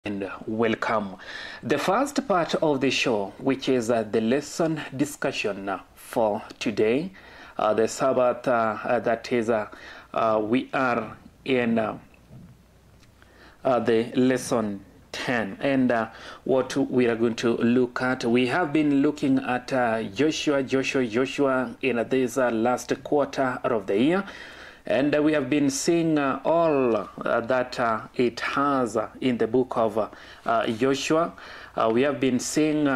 And welcome. The first part of the show, which is the lesson discussion for today, the Sabbath, that is, we are in the lesson 10, and what we are going to look at, we have been looking at Joshua, Joshua, Joshua in this last quarter of the year. And we have been seeing all that it has in the book of Joshua. We have been seeing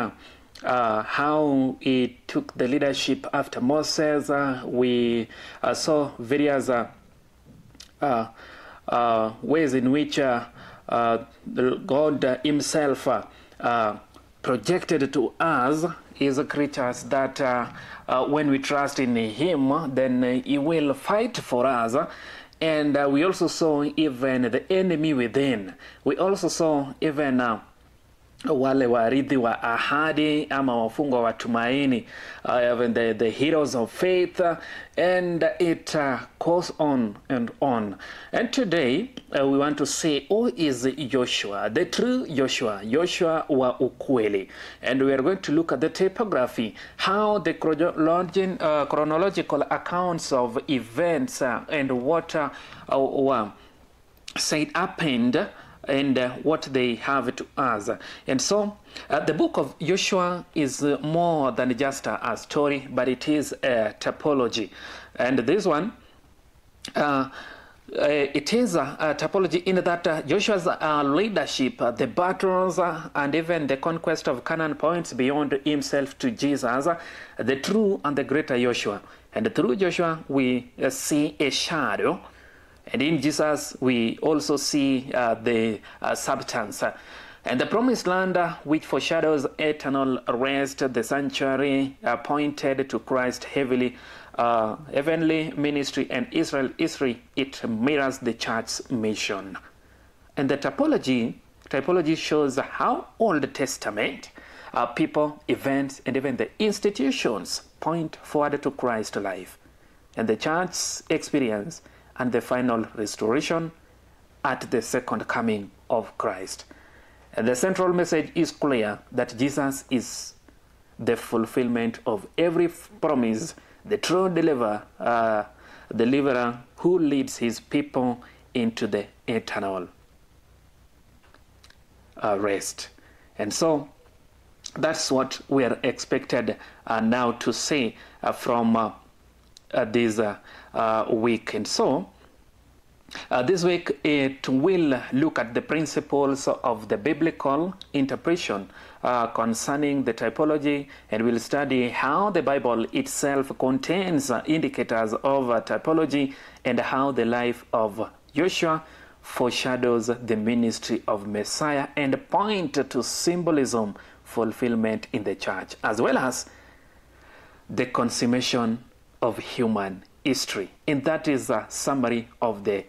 how he took the leadership after Moses. We saw various ways in which God himself projected to us his creatures that when we trust in him, then he will fight for us. And we also saw even the enemy within. We also saw even wale warithi wa ahadi ama wafungwa wa tumaini, even the heroes of faith, and it goes on and on. And today we want to say, who is Joshua, the true Joshua, Joshua wa ukweli? And we are going to look at the typography, how the chronological accounts of events and what said happened, and what they have to us. And so the book of Joshua is more than just a story, but it is a typology. And this one, it is a typology in that Joshua's leadership, the battles, and even the conquest of Canaan points beyond himself to Jesus, the true and the greater Joshua. And through Joshua, we see a shadow. And in Jesus, we also see the substance. And the promised land, which foreshadows eternal rest, the sanctuary pointed to Christ heavily, heavenly ministry, and Israel history, it mirrors the church's mission. And the typology shows how Old Testament people, events, and even the institutions point forward to Christ's life and the church's experience and the final restoration at the second coming of Christ. And the central message is clear that Jesus is the fulfillment of every promise, the true deliverer who leads his people into the eternal rest. And so that's what we are expected now to see from this week. And so this week it will look at the principles of the biblical interpretation concerning the typology, and we'll study how the Bible itself contains indicators of typology and how the life of Joshua foreshadows the ministry of Messiah and point to symbolism fulfillment in the church, as well as the consummation of human history. And that is a summary of the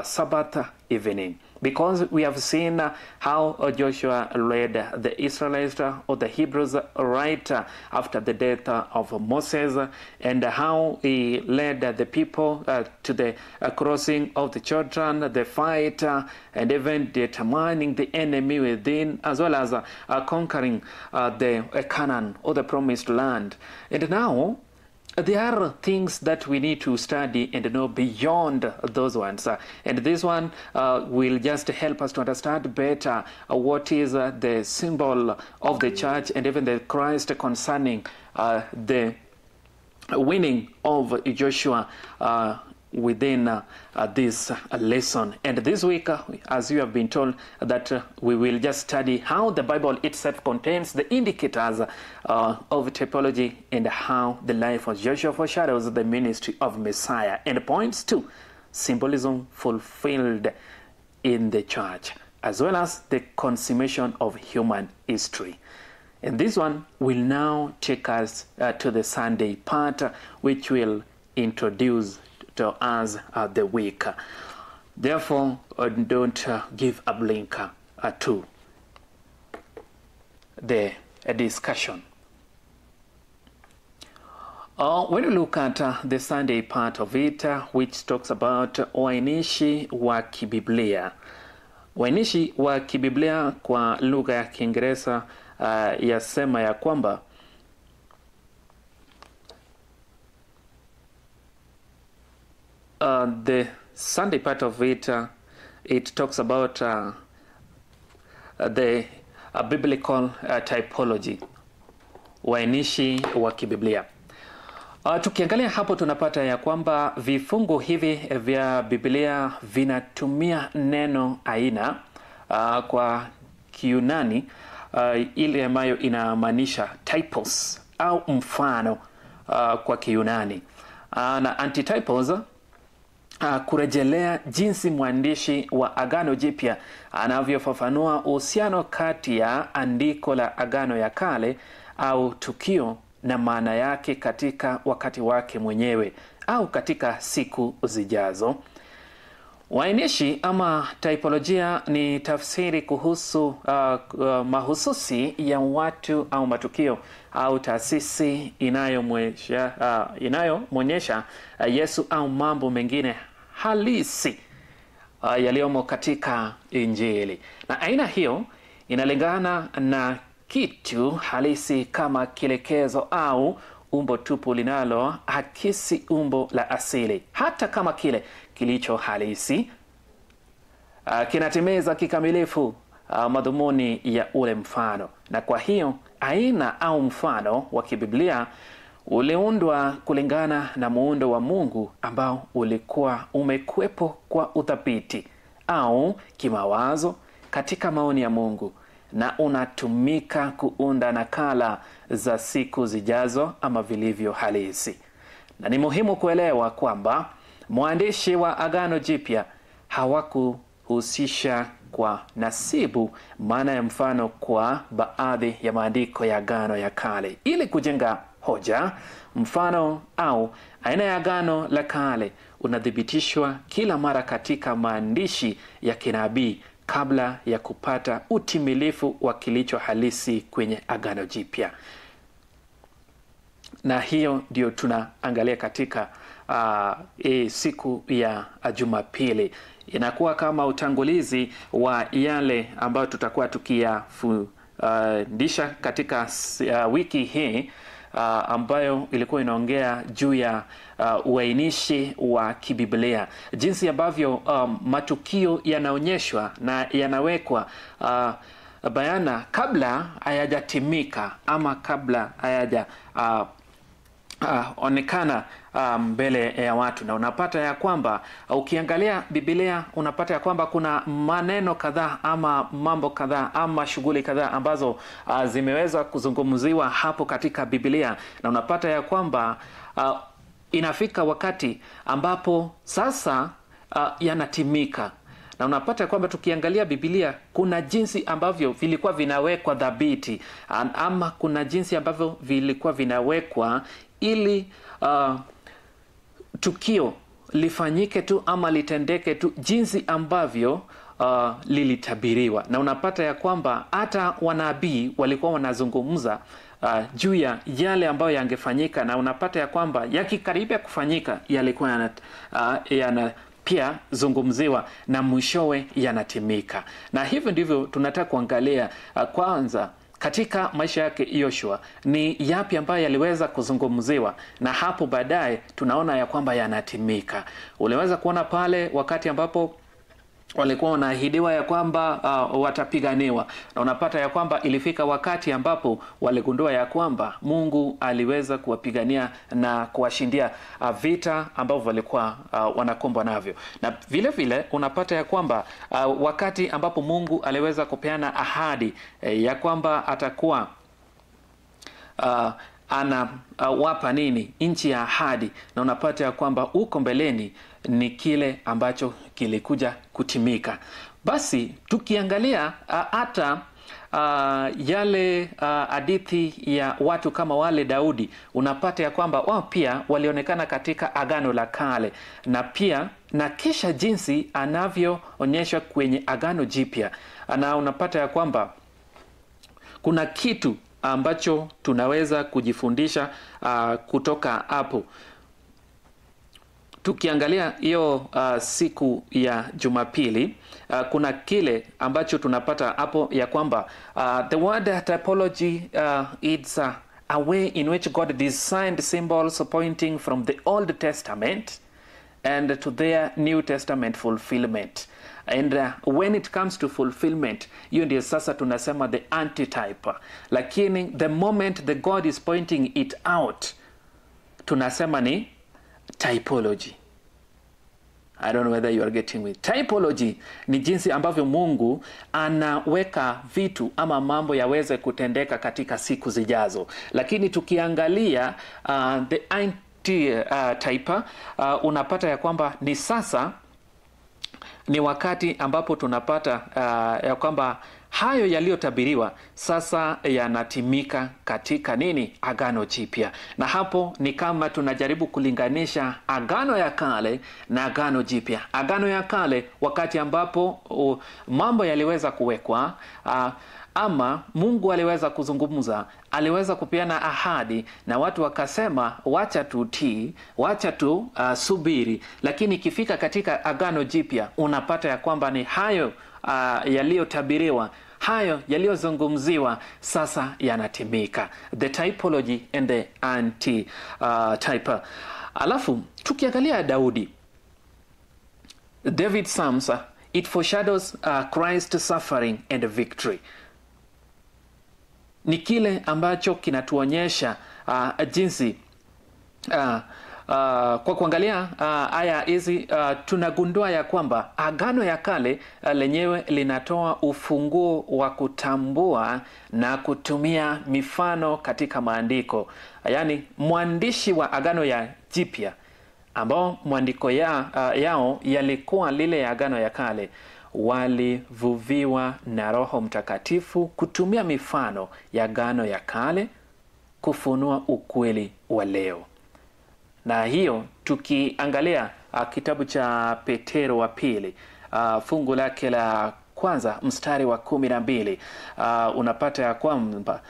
Sabbath evening, because we have seen how Joshua led the Israelites or the Hebrews right after the death of Moses, and how he led the people to the crossing of the Jordan, the fight, and even determining the enemy within, as well as conquering the Canaan or the promised land. And now there are things that we need to study and know beyond those ones. And this one will just help us to understand better what is the symbol of the church and even the Christ concerning the winning of Joshua within this lesson. And this week, as you have been told, that we will just study how the Bible itself contains the indicators of typology and how the life of Joshua foreshadows the ministry of Messiah and points to symbolism fulfilled in the church, as well as the consummation of human history. And this one will now take us to the Sunday part, which will introduce to us the week. Therefore, don't give a blink to the discussion. When you look at the Sunday part of it, which talks about uainishi wa kibiblia, Wainishi wa kibiblia kwa lugha ya Kiingereza yasema ya kwamba the Sunday part of it, it talks about the biblical typology, wainishi wa kibiblia. Tukiangalia hapo tunapata ya kwamba vifungu hivi vya Biblia vinatumia neno aina kwa Kiyunani ile ambayo inamaanisha typos au mfano kwa Kiyunani, na antitypos kurejelea jinsi mwandishi wa Agano Jipya anavyofafanua uhusiano kati ya andiko la Agano ya Kale au tukio na maana yake katika wakati wake mwenyewe au katika siku zijazo. Wainishi ama typolojia ni tafsiri kuhusu mahususi ya watu au matukio au taasisi inayomwonyesha Yesu au mambo mengine halisi yaliyomo katika Injili. Na aina hiyo inalingana na kitu halisi kama kielekezo au umbo tupu linalo akisi umbo la asili, hata kama kile kilicho halisi kinatimiza kikamilifu madhumuni ya ule mfano. Na kwa hiyo aina au mfano wa kibiblia uliundwa kulingana na muundo wa Mungu ambao ulikuwa umekuwepo kwa uthabiti au kimawazo katika maoni ya Mungu, na unatumika kuunda nakala za siku zijazo ama vilivyo halisi. Na ni muhimu kuelewa kwamba mwandishi wa Agano Jipya hawakuhusisha kwa nasibu maana ya mfano kwa baadhi ya maandiko ya Agano ya Kale ili kujenga hoja. Mfano au aina ya Agano la Kale unathibitishwa kila mara katika maandishi ya kinabii kabla ya kupata utimilifu wa kilicho halisi kwenye Agano Jipya. Na hiyo ndio tunaangalia katika siku ya Jumapili. Inakuwa kama utangulizi wa yale ambayo tutakuwa tukiyafundisha katika wiki hii ambayo ilikuwa inaongea juu ya uainishi wa kibiblia, jinsi ambavyo matukio yanaonyeshwa na yanawekwa bayana kabla hayajatimika ama kabla hayaja onekana mbele ya watu. Na unapata ya kwamba ukiangalia Biblia unapata ya kwamba kuna maneno kadhaa ama mambo kadhaa ama shughuli kadhaa ambazo zimeweza kuzungumziwa hapo katika Biblia, na unapata ya kwamba inafika wakati ambapo sasa yanatimika. Na unapata kwamba tukiangalia Biblia kuna jinsi ambavyo vilikuwa vinawekwa dhabiti ama kuna jinsi ambavyo vilikuwa vinawekwa ili tukio lifanyike tu ama litendeke tu jinsi ambavyo lilitabiriwa. Na unapata ya kwamba hata wanabii walikuwa wanazungumza juu ya yale ambayo yangefanyika, na unapata ya kwamba yakikaribia kufanyika yalikuwa yana pia zungumziwa na mwishowe yanatimika. Na hivyo ndivyo tunataka kuangalia kwanza katika maisha yake Yoshua ni yapi ambayo yaliweza kuzungumziwa, na hapo baadaye tunaona ya kwamba yanatimika. Uliweza kuona pale wakati ambapo walikuwa wanaahidiwa ya kwamba watapiganiwa, na unapata ya kwamba ilifika wakati ambapo waligundua ya kwamba Mungu aliweza kuwapigania na kuwashindia vita ambavyo walikuwa wanakumbwa navyo. Na vile vile unapata ya kwamba wakati ambapo Mungu aliweza kupeana ahadi ya kwamba atakuwa anawapa nini nchi ya ahadi, na unapata ya kwamba huko mbeleni ni kile ambacho kilikuja kutimika. Basi tukiangalia hata yale hadithi ya watu kama wale Daudi, unapata ya kwamba wao pia walionekana katika Agano la Kale, na pia na kisha jinsi anavyoonyesha kwenye Agano Jipya, na unapata ya kwamba kuna kitu ambacho tunaweza kujifundisha kutoka hapo. Tukiangalia hiyo siku ya Jumapili, kuna kile ambacho tunapata hapo ya kwamba the word typology, it's a way in which God designed symbols pointing from the Old Testament and to their New Testament fulfillment. And when it comes to fulfillment, hiyo ndio sasa tunasema the antitype. Lakini the moment the God is pointing it out, tunasema ni typology. I don't know whether you are getting me. Typology ni jinsi ambavyo Mungu anaweka vitu ama mambo yaweze kutendeka katika siku zijazo. Lakini tukiangalia the antitype, unapata ya kwamba ni sasa ni wakati ambapo tunapata ya kwamba hayo yaliyotabiriwa sasa yanatimika katika nini? Agano Jipya. Na hapo ni kama tunajaribu kulinganisha Agano ya Kale na Agano Jipya. Agano ya Kale, wakati ambapo mambo yaliweza kuwekwa, ama Mungu aliweza kuzungumza, aliweza kupeana ahadi na watu wakasema wacha tutii, wacha tu subiri. Lakini ikifika katika Agano Jipya, unapata ya kwamba ni hayo yaliyotabiriwa, hayo yaliyozungumziwa sasa yanatimika. The typology and the anti type. Alafu tukiangalia Daudi, David Psalms, it foreshadows Christ's suffering and victory. Ni kile ambacho kinatuonyesha jinsi kwa kuangalia aya hizi, tunagundua ya kwamba Agano ya Kale lenyewe linatoa ufunguo wa kutambua na kutumia mifano katika maandiko. Yaani mwandishi wa Agano ya Jipya, ambao mwandiko yao yalikuwa lile ya Agano ya Kale, walivuviwa na Roho Mtakatifu kutumia mifano ya Agano ya Kale kufunua ukweli wa leo. Na hiyo tukiangalia kitabu cha Petero wa pili, fungu lake la kwanza mstari wa 12, unapata ya kwamba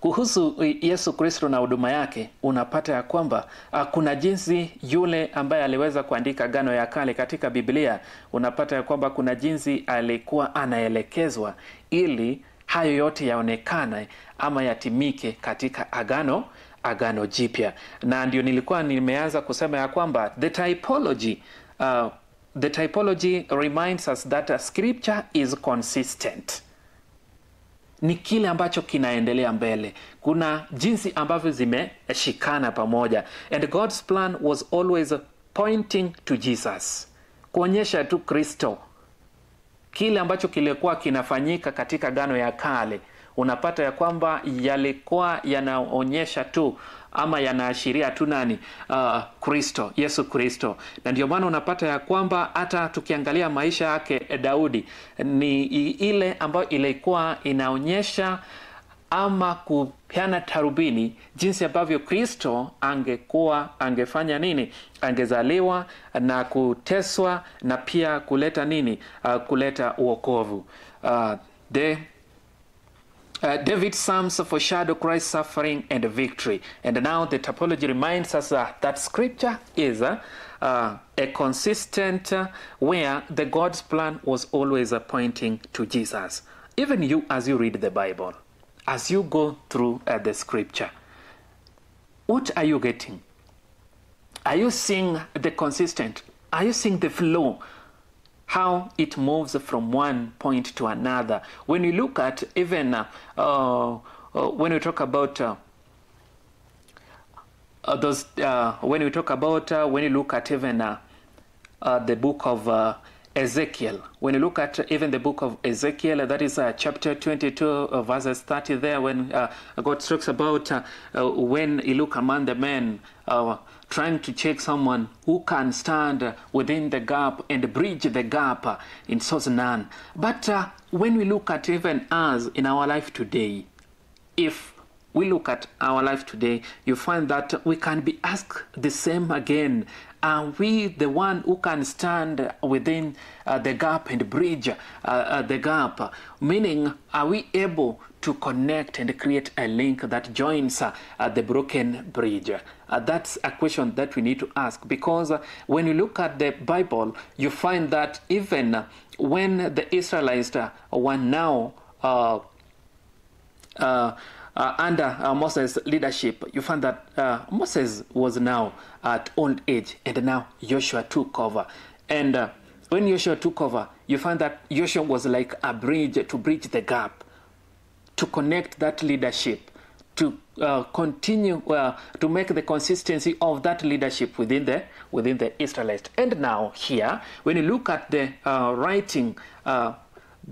kuhusu Yesu Kristo na huduma yake, unapata ya kwamba kuna jinsi yule ambaye aliweza kuandika Agano ya Kale katika Biblia, unapata ya kwamba kuna jinsi alikuwa anaelekezwa ili hayo yote yaonekane ama yatimike katika Agano Jipya. Na ndio nilikuwa nimeanza kusema ya kwamba the typology reminds us that scripture is consistent. Ni kile ambacho kinaendelea mbele. Kuna jinsi ambavyo zimeshikana pamoja. And God's plan was always pointing to Jesus. Kuonyesha tu Kristo. Kile ambacho kilikuwa kinafanyika katika Agano ya Kale, unapata ya kwamba yalikuwa yanaonyesha tu ama yanaashiria tu nani? Kristo, Yesu Kristo. Na ndio maana unapata ya kwamba hata tukiangalia maisha yake Daudi, ni ile ambayo ilikuwa inaonyesha ama kupeana tarubini jinsi ambavyo Kristo angekuwa angefanya nini? Angezaliwa na kuteswa na pia kuleta nini? Kuleta wokovu. David's Psalms foreshadow Christ's suffering and victory. And now the typology reminds us that scripture is a consistent where the God's plan was always pointing to Jesus. Even you, as you read the Bible, as you go through the scripture, what are you getting? Are you seeing the consistent? Are you seeing the flow? How it moves from one point to another. When you look at even when we talk about those, when we talk about when you look at even the book of Ezekiel, when you look at even the book of Ezekiel, that is chapter 22, verses 30 there, when God talks about when he look among the men, trying to check someone who can stand within the gap and bridge the gap, in source none. But when we look at even us in our life today, if we look at our life today, you find that we can be asked the same again. Are we the one who can stand within the gap and bridge the gap? Meaning, are we able to to connect and create a link that joins the broken bridge? That's a question that we need to ask, because when you look at the Bible, you find that even when the Israelites were now under Moses' leadership, you find that Moses was now at old age, and now Joshua took over. And when Joshua took over, you find that Joshua was like a bridge to bridge the gap, to connect that leadership, to continue to make the consistency of that leadership within the Israelites. And now here, when you look at the writing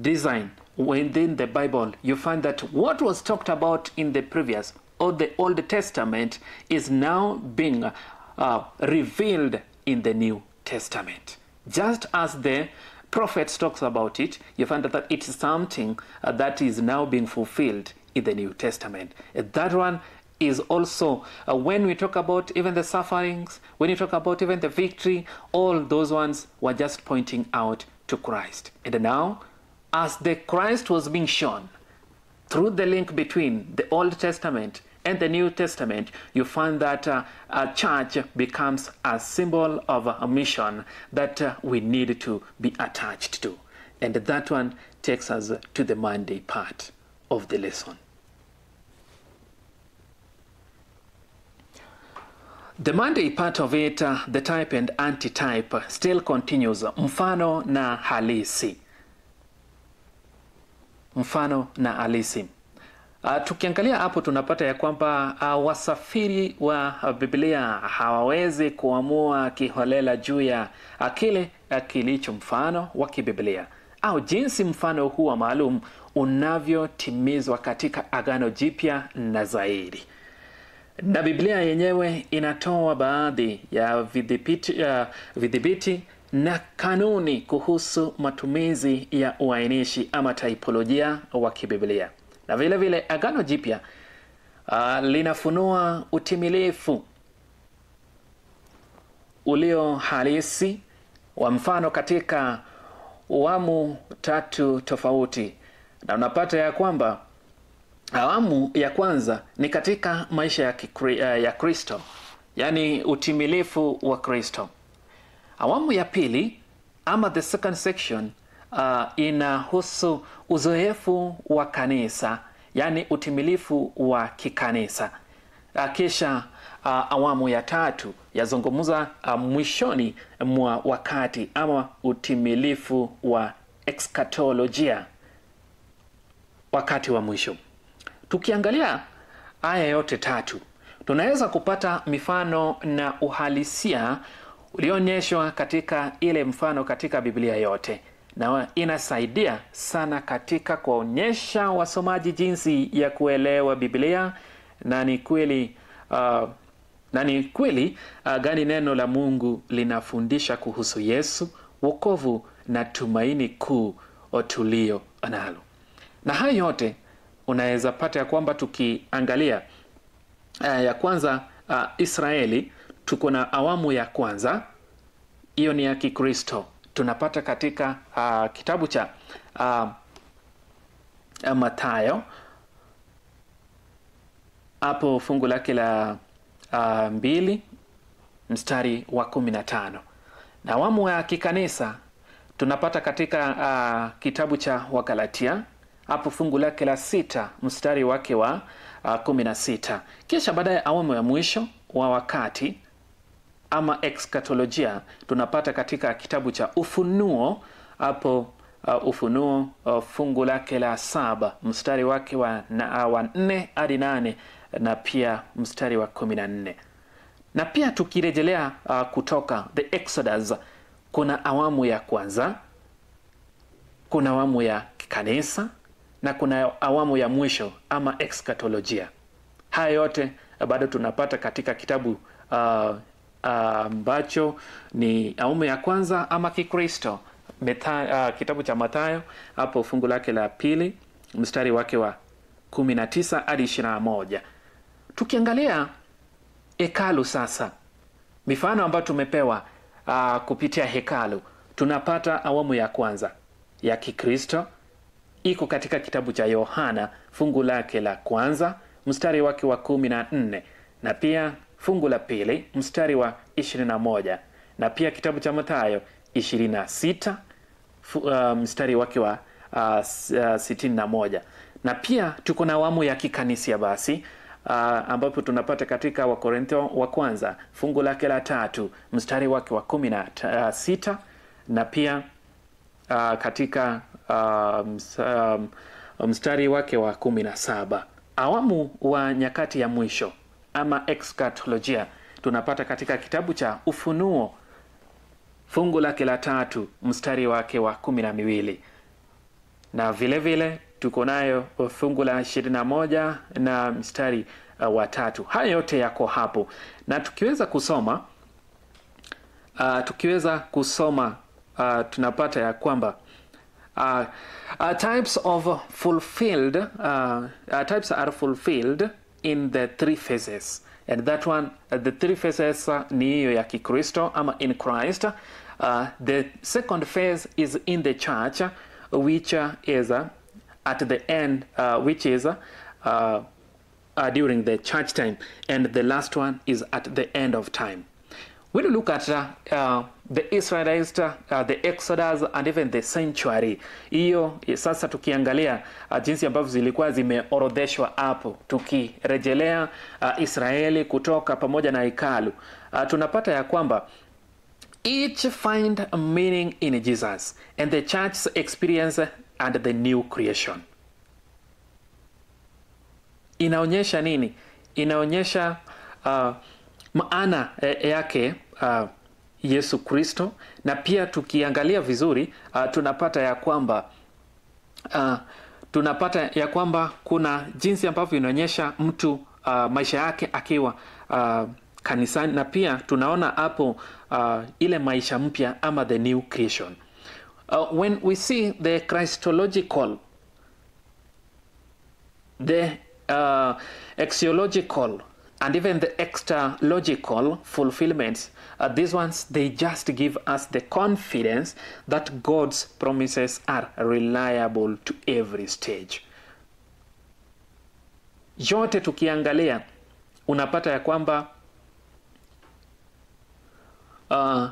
design within the Bible, you find that what was talked about in the previous or the Old Testament is now being revealed in the New Testament. Just as the prophets talks about it, you find that it's something that is now being fulfilled in the New Testament. That one is also, when we talk about even the sufferings, when you talk about even the victory, all those ones were just pointing out to Christ. And now, as the Christ was being shown through the link between the Old Testament and the New Testament, you find that a church becomes a symbol of a mission that we need to be attached to. And that one takes us to the Monday part of the lesson. The Monday part of it, the type and antitype, still continues. Mfano na halisi. Mfano na halisi. Tukiangalia hapo tunapata ya kwamba wasafiri wa Biblia hawawezi kuamua kiholela juu ya kile kilicho mfano wa kibiblia au jinsi mfano huwa maalum unavyotimizwa katika Agano Jipya na zaidi. Na Biblia yenyewe inatoa baadhi ya vidhibiti na kanuni kuhusu matumizi ya uainishi ama typolojia wa kibiblia. Na vile vile Agano Jipya linafunua utimilifu ulio halisi wa mfano katika awamu tatu tofauti. Na unapata ya kwamba awamu ya kwanza ni katika maisha ya Kristo, yani utimilifu wa Kristo. Awamu ya pili ama the second section inahusu uzoefu wa kanisa, yani utimilifu wa kikanisa. Kisha awamu ya tatu yazungumza mwishoni mwa wakati ama utimilifu wa eskatolojia, wakati wa mwisho. Tukiangalia haya yote tatu, tunaweza kupata mifano na uhalisia ulionyeshwa katika ile mfano katika Biblia yote. Na inasaidia sana katika kuonyesha wasomaji jinsi ya kuelewa Biblia, na ni kweli gani neno la Mungu linafundisha kuhusu Yesu, wokovu na tumaini kuu tulio nalo. Na hayo yote unaweza pata ya kwamba tukiangalia ya kwanza Israeli, tuko na awamu ya kwanza, hiyo ni ya Kikristo. Tunapata katika kitabu cha Mathayo hapo fungu lake la 2 mstari wa 15. Na awamu ya kikanisa tunapata katika kitabu cha Wagalatia hapo fungu lake la 6 mstari wake wa 16. Kisha baadaye awamu ya mwisho wa wakati ama eskatolojia tunapata katika kitabu cha Ufunuo hapo Ufunuo fungu lake la 7 mstari wake wa 4 hadi 8 na pia mstari wa 14. Na pia tukirejelea kutoka the Exodus, kuna awamu ya kwanza, kuna awamu ya kanisa na kuna awamu ya mwisho ama eskatolojia. Haya yote bado tunapata katika kitabu ambacho ni awamu ya kwanza ama Kikristo, kitabu cha Mathayo hapo fungu lake la 2 mstari wake wa 19 hadi 21. Tukiangalia hekalu sasa, mifano ambayo tumepewa kupitia hekalu, tunapata awamu ya kwanza ya Kikristo, iko katika kitabu cha Yohana fungu lake la kwanza mstari wake wa 14 na pia fungu la pili mstari wa 21 na pia kitabu cha Mathayo 26 mstari wake wa 61. Na pia tuko na awamu ya kikanisia basi, ambapo tunapata katika Wakorintho wa kwanza fungu lake la 3 mstari wake wa 16 na pia katika mstari wake wa 17. Awamu wa nyakati ya mwisho ama eschatologia tunapata katika kitabu cha Ufunuo fungu lake la 3 mstari wake wa 12, na vile vile tuko nayo fungu la 21 na mstari wa 3. Haya yote yako hapo, na tukiweza kusoma tunapata ya kwamba types of fulfilled types are fulfilled in the three phases, and that one the three phases ni hiyo ya Kikristo ama in Christ. The second phase is in the church, which is at the end, which is during the church time, and the last one is at the end of time. When you look at the Israelites, the Exodus, and even the sanctuary, hiyo sasa tukiangalia jinsi ambavyo zilikuwa zimeorodheshwa hapo, tukirejelea Israeli kutoka pamoja na hekalu, tunapata ya kwamba each find meaning in Jesus and the church's experience and the new creation. Inaonyesha nini? Inaonyesha maana yake Yesu Kristo. Na pia tukiangalia vizuri tunapata ya kwamba kuna jinsi ambavyo inaonyesha mtu maisha yake akiwa kanisani, na pia tunaona hapo ile maisha mpya ama the new creation. When we see the Christological, the axiological, and even the extralogical fulfillments, these ones, they just give us the confidence that God's promises are reliable to every stage. Yote tukiangalia unapata ya kwamba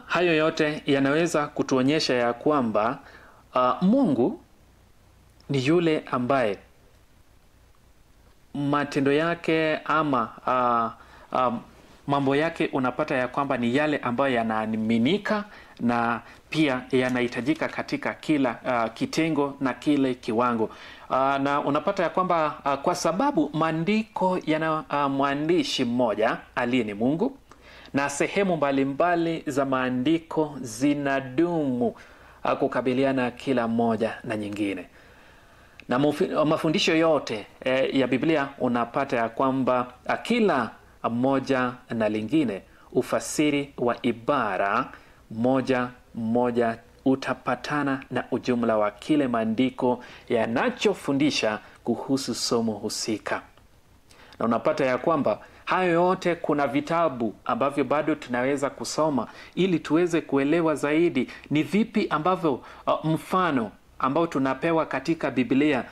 hayo yote yanaweza kutuonyesha ya kwamba Mungu ni yule ambaye matendo yake ama mambo yake unapata ya kwamba ni yale ambayo yanaaminika na pia yanahitajika katika kila kitengo na kile kiwango. Na unapata ya kwamba kwa sababu maandiko yana mwandishi mmoja aliye ni Mungu, na sehemu mbalimbali za maandiko zinadumu kukabiliana kila moja na nyingine. Na mafundisho yote ya Biblia unapata ya kwamba kila moja na lingine, ufasiri wa ibara moja moja utapatana na ujumla wa kile maandiko yanachofundisha kuhusu somo husika. Na unapata ya kwamba hayo yote kuna vitabu ambavyo bado tunaweza kusoma ili tuweze kuelewa zaidi ni vipi ambavyo mfano ambao tunapewa katika Biblia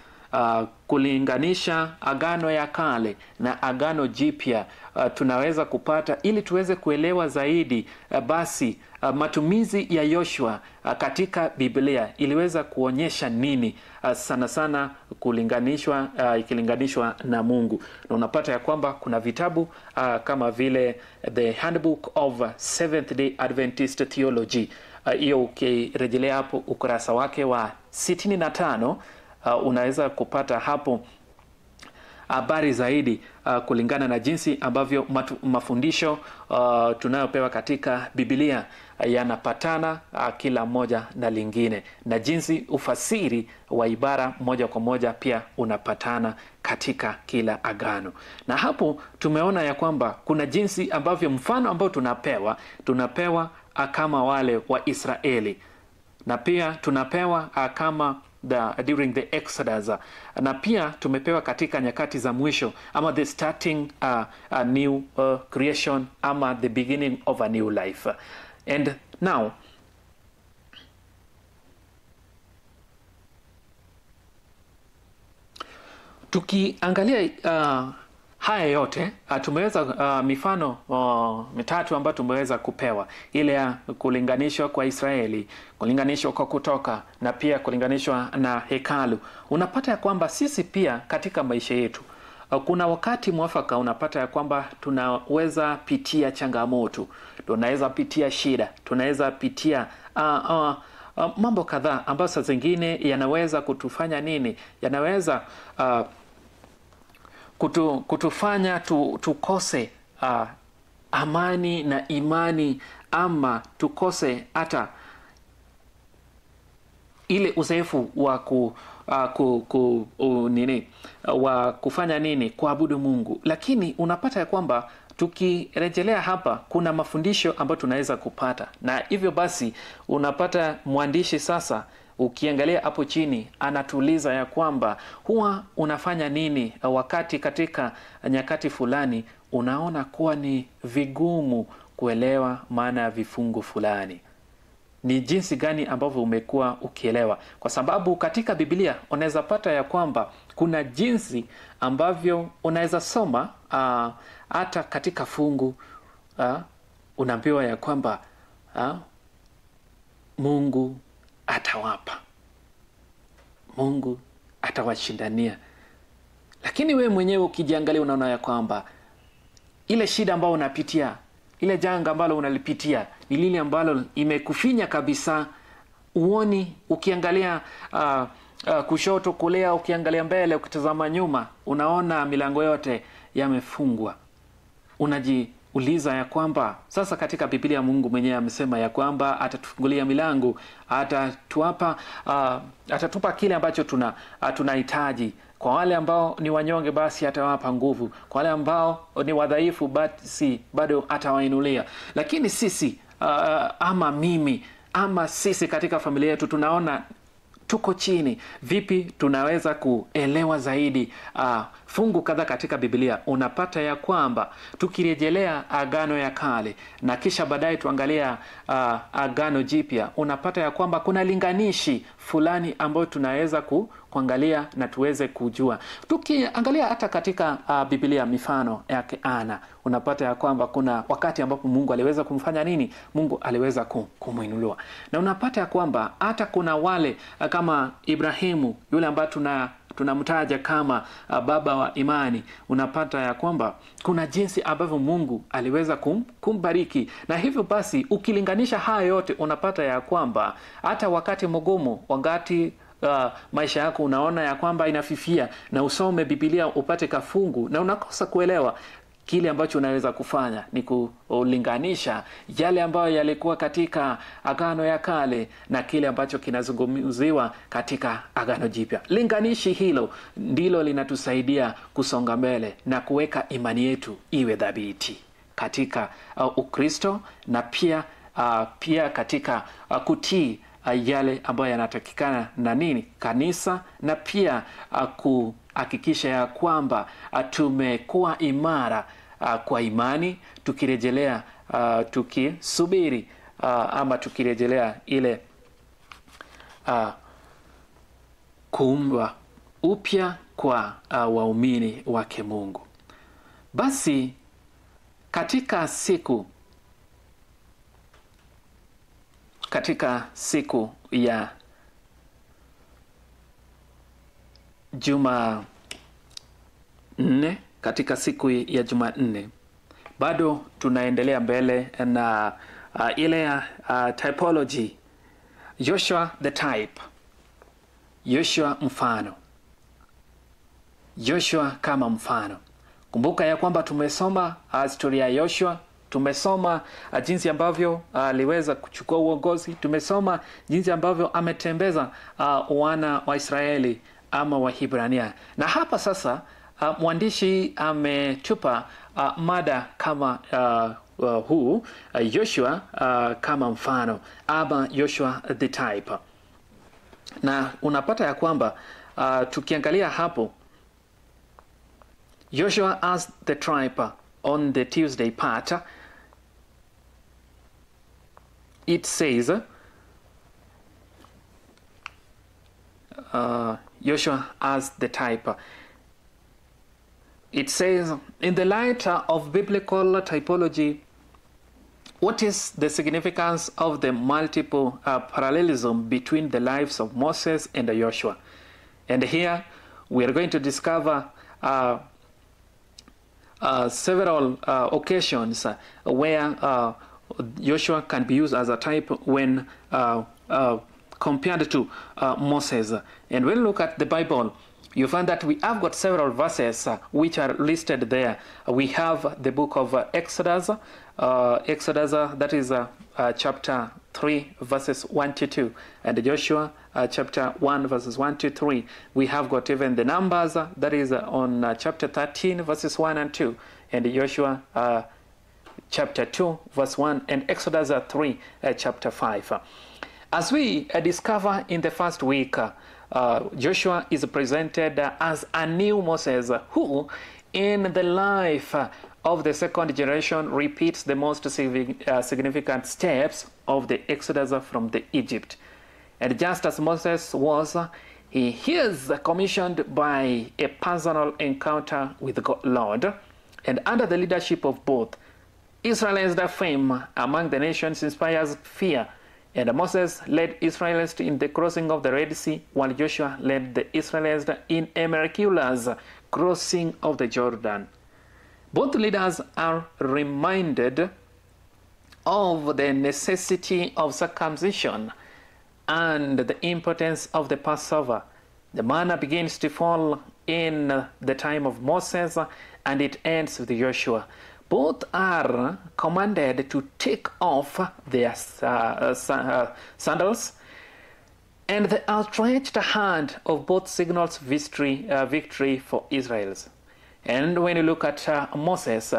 kulinganisha Agano ya Kale na Agano Jipya, tunaweza kupata ili tuweze kuelewa zaidi. Basi matumizi ya Yoshua katika Biblia iliweza kuonyesha nini, sana sana kulinganishwa ikilinganishwa na Mungu. Na unapata ya kwamba kuna vitabu kama vile The Handbook of Seventh Day Adventist Theology, hiyo ukirejelea hapo ukurasa wake wa 65, unaweza kupata hapo habari zaidi kulingana na jinsi ambavyo mafundisho tunayopewa katika Biblia yanapatana kila moja na lingine, na jinsi ufasiri wa ibara moja kwa moja pia unapatana katika kila agano. Na hapo tumeona ya kwamba kuna jinsi ambavyo mfano ambao tunapewa kama wale wa Israeli, na pia tunapewa kama during the Exodus, na pia tumepewa katika nyakati za mwisho ama the starting a new creation ama the beginning of a new life. And now Tukiangalia haya yote tumeweza mifano mitatu ambayo tumeweza kupewa, ile ya kulinganishwa kwa Israeli, kulinganishwa kwa Kutoka na pia kulinganishwa na hekalu. Unapata ya kwamba sisi pia katika maisha yetu kuna wakati mwafaka unapata ya kwamba tunaweza pitia changamoto, tunaweza pitia shida, tunaweza pitia mambo kadhaa ambayo saa zingine yanaweza kutufanya nini, yanaweza kutufanya tukose amani na imani, ama tukose hata ile uzoefu wa wa kufanya nini, kuabudu Mungu. Lakini unapata ya kwamba tukirejelea hapa kuna mafundisho ambayo tunaweza kupata, na hivyo basi unapata mwandishi sasa, ukiangalia hapo chini, anatuliza ya kwamba huwa unafanya nini wakati katika nyakati fulani unaona kuwa ni vigumu kuelewa maana ya vifungu fulani. Ni jinsi gani ambavyo umekuwa ukielewa? Kwa sababu katika Biblia unaweza pata ya kwamba kuna jinsi ambavyo unaweza soma hata katika fungu unaambiwa ya kwamba Mungu atawapa, Mungu atawashindania. Lakini we mwenyewe ukijiangalia unaona ya kwamba ile shida ambayo unapitia, ile janga ambalo unalipitia ni lile ambalo imekufinya kabisa, uoni. Ukiangalia kushoto, kulia, ukiangalia mbele, ukitazama nyuma, unaona milango yote yamefungwa. Unajiuliza ya kwamba sasa katika Biblia Mungu mwenyewe amesema ya kwamba atatufungulia milango, atatupa kile ambacho tunahitaji. Kwa wale ambao ni wanyonge basi atawapa nguvu, kwa wale ambao ni wadhaifu basi bado atawainulia. Lakini sisi ama mimi ama sisi katika familia yetu tunaona tuko chini. Vipi tunaweza kuelewa zaidi fungu kadhaa katika Biblia? Unapata ya kwamba tukirejelea Agano ya Kale na kisha baadaye tuangalia Agano Jipya, unapata ya kwamba kuna linganishi fulani ambayo tunaweza kuangalia na tuweze kujua. Tukiangalia hata katika Biblia mifano yake Ana, unapata ya kwamba kuna wakati ambapo Mungu aliweza kumfanya nini? Mungu aliweza kumuinua. Na unapata ya kwamba hata kuna wale kama Ibrahimu, yule ambaye tunamtaja kama baba wa imani, unapata ya kwamba kuna jinsi ambavyo Mungu aliweza kumbariki. Na hivyo basi ukilinganisha haya yote unapata ya kwamba hata wakati mgumu, wakati maisha yako unaona ya kwamba inafifia, na usome Biblia upate kafungu na unakosa kuelewa, kile ambacho unaweza kufanya ni kulinganisha yale ambayo yalikuwa katika Agano ya Kale na kile ambacho kinazungumziwa katika Agano Jipya. Linganishi hilo ndilo linatusaidia kusonga mbele na kuweka imani yetu iwe dhabiti katika Ukristo, na pia katika kutii yale ambayo yanatakikana na nini kanisa, na pia kuhakikisha ya kwamba tumekuwa imara kwa imani, tukirejelea tukisubiri ama tukirejelea ile kuumbwa upya kwa waumini wake Mungu. Basi katika siku ya Jumanne, katika siku ya Jumanne bado tunaendelea mbele na ile typology, Joshua the type, Joshua mfano, Joshua kama mfano. Kumbuka ya kwamba tumesoma historia ya Joshua, tumesoma jinsi ambavyo aliweza kuchukua uongozi, tumesoma jinsi ambavyo ametembeza wana wa Israeli ama wa Hibrania. Na hapa sasa mwandishi ametupa mada kama huu, Joshua kama mfano ama Joshua the type. Na unapata ya kwamba tukiangalia hapo Joshua as the tribe on the Tuesday part, it says Joshua as the type. It says, in the light of biblical typology, what is the significance of the multiple parallelism between the lives of Moses and Joshua? And here we are going to discover several occasions where Joshua can be used as a type when compared to Moses. And when you look at the Bible, you find that we have got several verses which are listed there. We have the book of Exodus, that is chapter 3, verses 1 to 2, and Joshua chapter 1, verses 1 to 3. We have got even the Numbers, that is on chapter 13, verses 1 and 2, and Joshua chapter 2, verse 1, and Exodus 3, chapter 5. As we discover in the first week, Joshua is presented as a new Moses who, in the life of the second generation, repeats the most significant steps of the Exodus from the Egypt. And just as Moses was, he is commissioned by a personal encounter with God, Lord, and under the leadership of both, Israel's fame among the nations inspires fear. And Moses led Israelites in the crossing of the Red Sea, while Joshua led the Israelites in a miraculous crossing of the Jordan. Both leaders are reminded of the necessity of circumcision and the importance of the Passover. The manna begins to fall in the time of Moses, and it ends with Joshua. Both are commanded to take off their sandals, and the outstretched hand of both signals victory for Israel. And when you look at Moses,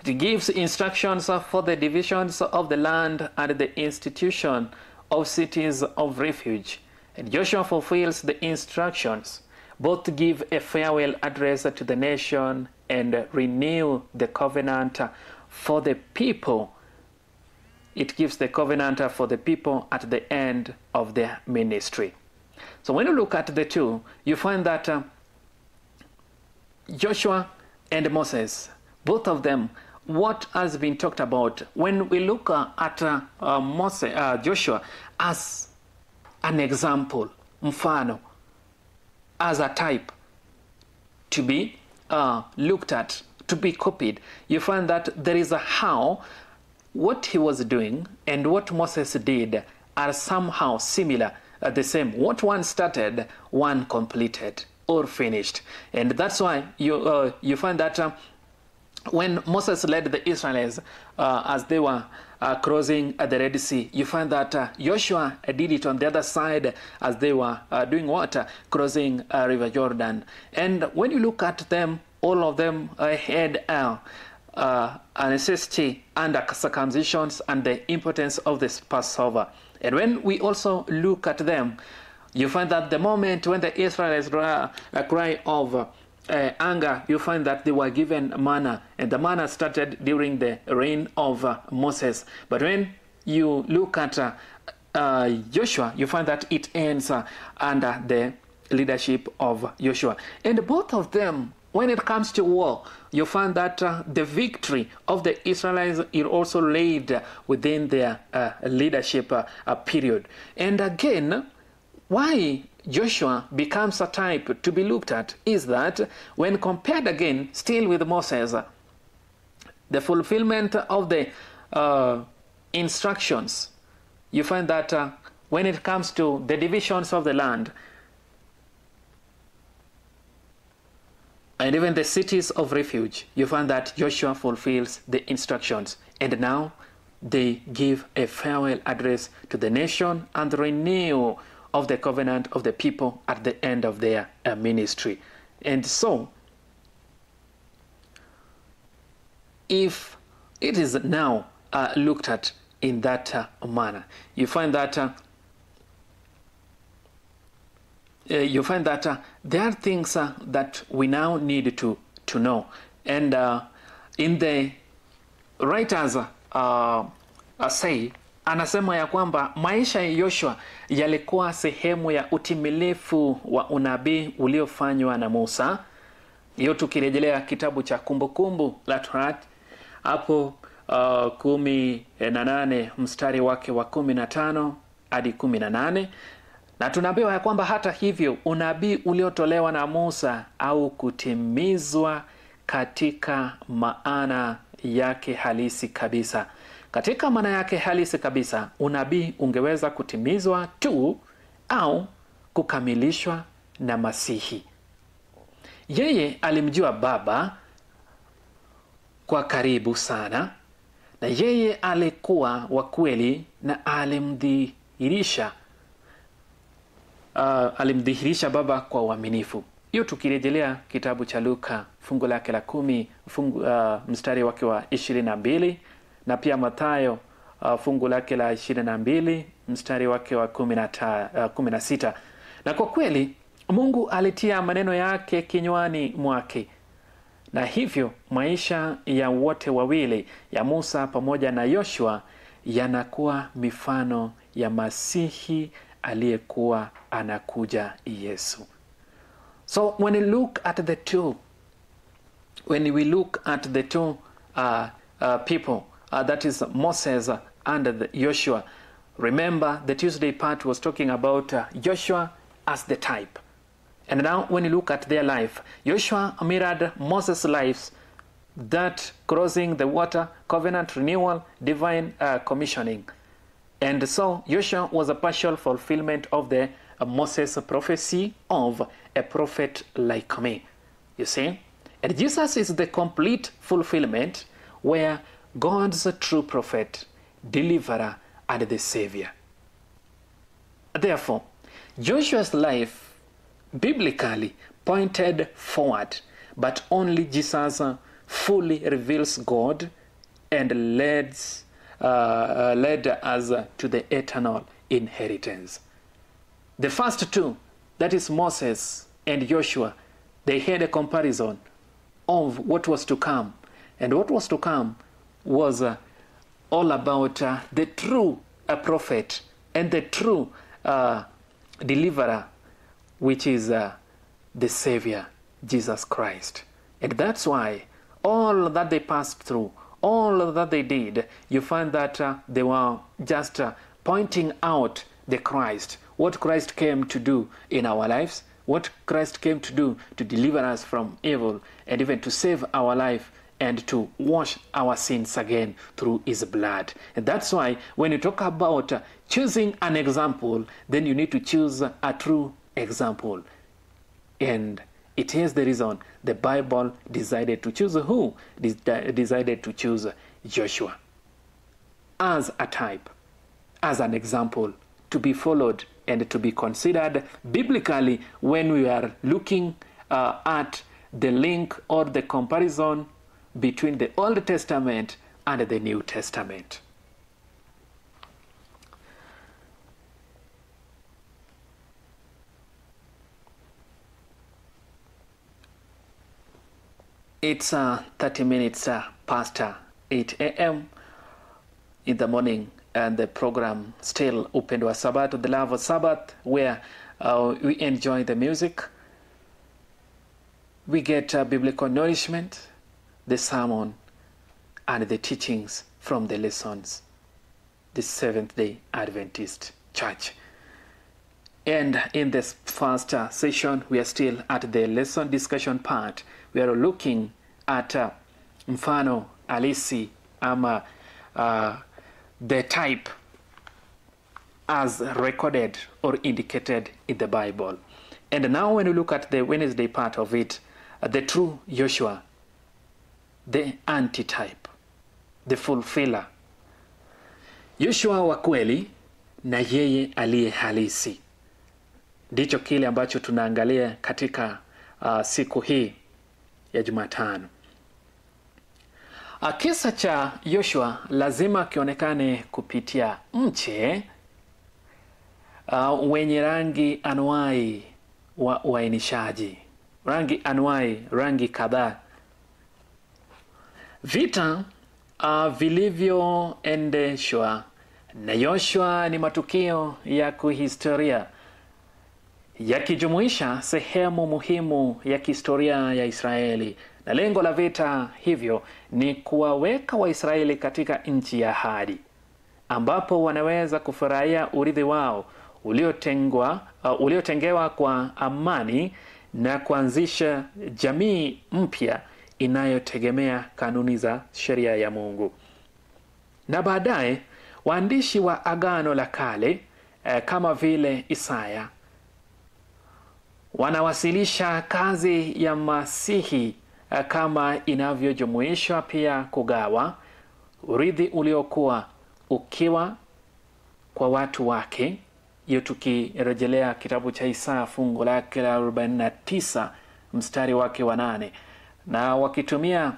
it gives instructions for the divisions of the land and the institution of cities of refuge. And Joshua fulfills the instructions. Both give a farewell address to the nation and renew the covenant for the people. It gives the covenant for the people at the end of their ministry. So when you look at the two, you find that Joshua and Moses, both of them, what has been talked about, when we look at Joshua as an example, mfano, as a type to be looked at, to be copied, you find that there is a how what he was doing and what Moses did are somehow similar, the same. What one started, one completed or finished. And that's why you find that when Moses led the Israelites as they were crossing the Red Sea, you find that Joshua did it on the other side as they were doing what? Crossing River Jordan. And when you look at them, all of them had a necessity under circumcisions and the importance of this Passover. And when we also look at them, you find that the moment when the Israelites cry of anger, you find that they were given manna, and the manna started during the reign of Moses. But when you look at Joshua, you find that it ends under the leadership of Joshua. And both of them, when it comes to war, you find that the victory of the Israelites is also laid within their leadership period. And again, why Joshua becomes a type to be looked at is that when compared again still with Moses, the fulfillment of the instructions, you find that when it comes to the divisions of the land and even the cities of refuge, you find that Joshua fulfills the instructions. And now they give a farewell address to the nation and renew of the covenant of the people at the end of their ministry. And so, if it is now looked at in that manner, you find that there are things that we now need to know. And in the writers say, anasema ya kwamba maisha ya Yoshua yalikuwa sehemu ya utimilifu wa unabii uliofanywa na Musa. Hiyo tukirejelea kitabu cha Kumbukumbu la Torati hapo 18 mstari wake wa 15 hadi 18, na tunaambiwa ya kwamba hata hivyo unabii uliotolewa na Musa au kutimizwa katika maana yake halisi kabisa. Katika maana yake halisi kabisa, unabii ungeweza kutimizwa tu au kukamilishwa na Masihi. Yeye alimjua Baba kwa karibu sana, na yeye alikuwa wa kweli na alimdhihirisha Baba kwa uaminifu. Hiyo tukirejelea kitabu cha Luka fungu lake la 10 mstari wake wa 22, na pia Mathayo fungu lake la 22 mstari wake wa 16. Na kwa kweli Mungu alitia maneno yake kinywani mwake, na hivyo maisha ya wote wawili, ya Musa pamoja na Yoshua, yanakuwa mifano ya Masihi aliyekuwa anakuja, Yesu. So when we look at the two, people, that is Moses and Joshua, remember the Tuesday part was talking about Joshua as the type. And now when you look at their life, Joshua mirrored Moses' lives, that crossing the water, covenant renewal, divine commissioning. And so Joshua was a partial fulfillment of the Moses prophecy of a prophet like me. You see? And Jesus is the complete fulfillment, where God's true prophet, deliverer, and the savior. Therefore, Joshua's life biblically pointed forward, but only Jesus fully reveals God and led us to the eternal inheritance. The first two, that is Moses and Joshua, they had a comparison of what was to come. And what was to come was all about the true prophet and the true deliverer, which is the Savior, Jesus Christ. And that's why all that they passed through, all that they did, you find that they were just pointing out the Christ, what Christ came to do in our lives, what Christ came to do to deliver us from evil, and even to save our life and to wash our sins again through his blood. And that's why when you talk about choosing an example, then you need to choose a true example. And it is the reason the Bible decided to choose who? Decided to choose Joshua as a type, as an example to be followed and to be considered biblically when we are looking at the link or the comparison between the Old Testament and the New Testament. It's 30 minutes past 8 a.m. in the morning, and the program still Upendo wa Sabato, the love of Sabbath, where we enjoy the music, we get biblical nourishment, the sermon, and the teachings from the lessons, the Seventh-day Adventist Church. And in this first session, we are still at the lesson discussion part. We are looking at mfano halisi ama the type as recorded or indicated in the Bible. And now when we look at the Wednesday part of it, the true Joshua, the antitype, the fulfiller, Joshua wa kweli na yeye aliye halisi, ndicho kile ambacho tunaangalia katika siku hii ya Jumatano. Kisa cha Joshua lazima kionekane kupitia mche wenye rangi anuai wa uainishaji, rangi anuai, rangi kadhaa. Vita vilivyoendeshwa na Joshua ni matukio ya kihistoria yakijumuisha sehemu muhimu ya kihistoria ya Israeli, na lengo la vita hivyo ni kuwaweka Waisraeli katika nchi ya ahadi ambapo wanaweza kufurahia urithi wao uliotengewa kwa amani na kuanzisha jamii mpya inayotegemea kanuni za sheria ya Mungu. Na baadaye waandishi wa Agano la Kale kama vile Isaya wanawasilisha kazi ya Masihi kama inavyojumuishwa pia kugawa urithi uliokuwa ukiwa kwa watu wake. Hiyo tukirejelea kitabu cha Isaya fungu lake la 49 mstari wake wa 8, na wakitumia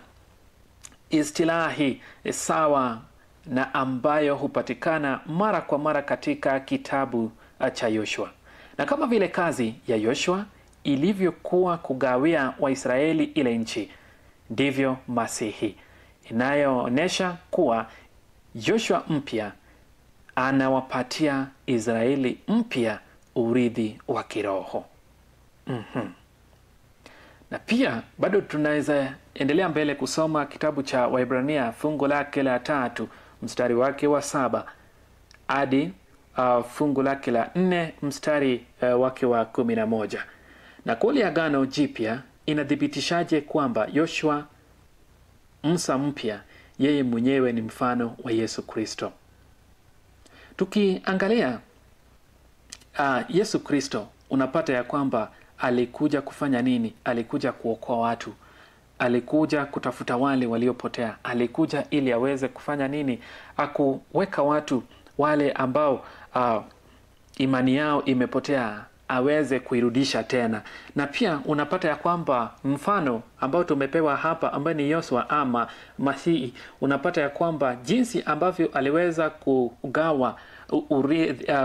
istilahi sawa na ambayo hupatikana mara kwa mara katika kitabu cha Yoshua. Na kama vile kazi ya Yoshua ilivyokuwa kugawia Waisraeli ile nchi, ndivyo Masihi inayoonyesha kuwa Yoshua mpya anawapatia Israeli mpya urithi wa kiroho. Na pia bado tunaweza endelea mbele kusoma kitabu cha Waebrania fungu lake la 3 mstari wake wa 7 hadi fungu lake la 4 mstari wake wa 11. Na kuli Agano Jipya inathibitishaje kwamba Yoshua Musa mpya yeye mwenyewe ni mfano wa Yesu Kristo? Tukiangalia Yesu Kristo, unapata ya kwamba alikuja kufanya nini? Alikuja kuokoa watu, alikuja kutafuta wale waliopotea, alikuja ili aweze kufanya nini? Akuweka watu wale ambao imani yao imepotea aweze kuirudisha tena. Na pia unapata ya kwamba mfano ambao tumepewa hapa ambaye ni Yoshua ama Masihi, unapata ya kwamba jinsi ambavyo aliweza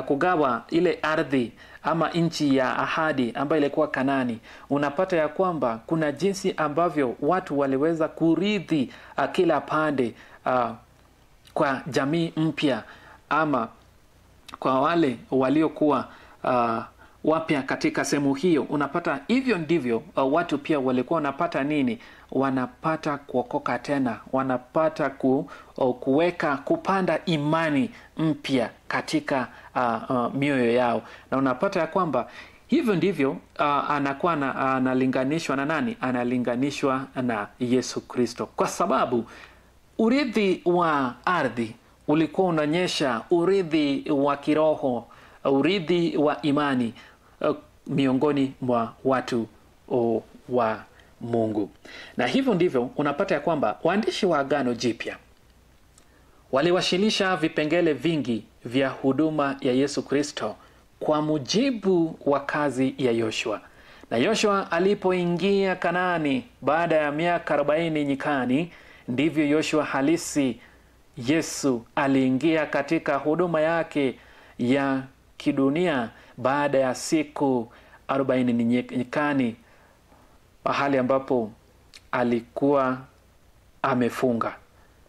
kugawa ile ardhi ama nchi ya ahadi ambayo ilikuwa Kanani, unapata ya kwamba kuna jinsi ambavyo watu waliweza kurithi kila pande kwa jamii mpya ama kwa wale waliokuwa wapya katika sehemu hiyo. Unapata hivyo ndivyo watu pia walikuwa wanapata nini? Wanapata kuokoka tena, wanapata kuweka kupanda imani mpya katika mioyo yao. Na unapata ya kwamba hivyo ndivyo anakuwa analinganishwa na nani? Analinganishwa na Yesu Kristo, kwa sababu urithi wa ardhi ulikuwa unaonyesha urithi wa kiroho, urithi wa imani miongoni mwa watu wa Mungu. Na hivyo ndivyo unapata ya kwamba waandishi wa Agano Jipya waliwasilisha vipengele vingi vya huduma ya Yesu Kristo kwa mujibu wa kazi ya Yoshua. Na Yoshua alipoingia Kanaani baada ya miaka 40 nyikani, ndivyo Yoshua halisi Yesu aliingia katika huduma yake ya kidunia baada ya siku 40 nyikani, pahali ambapo alikuwa amefunga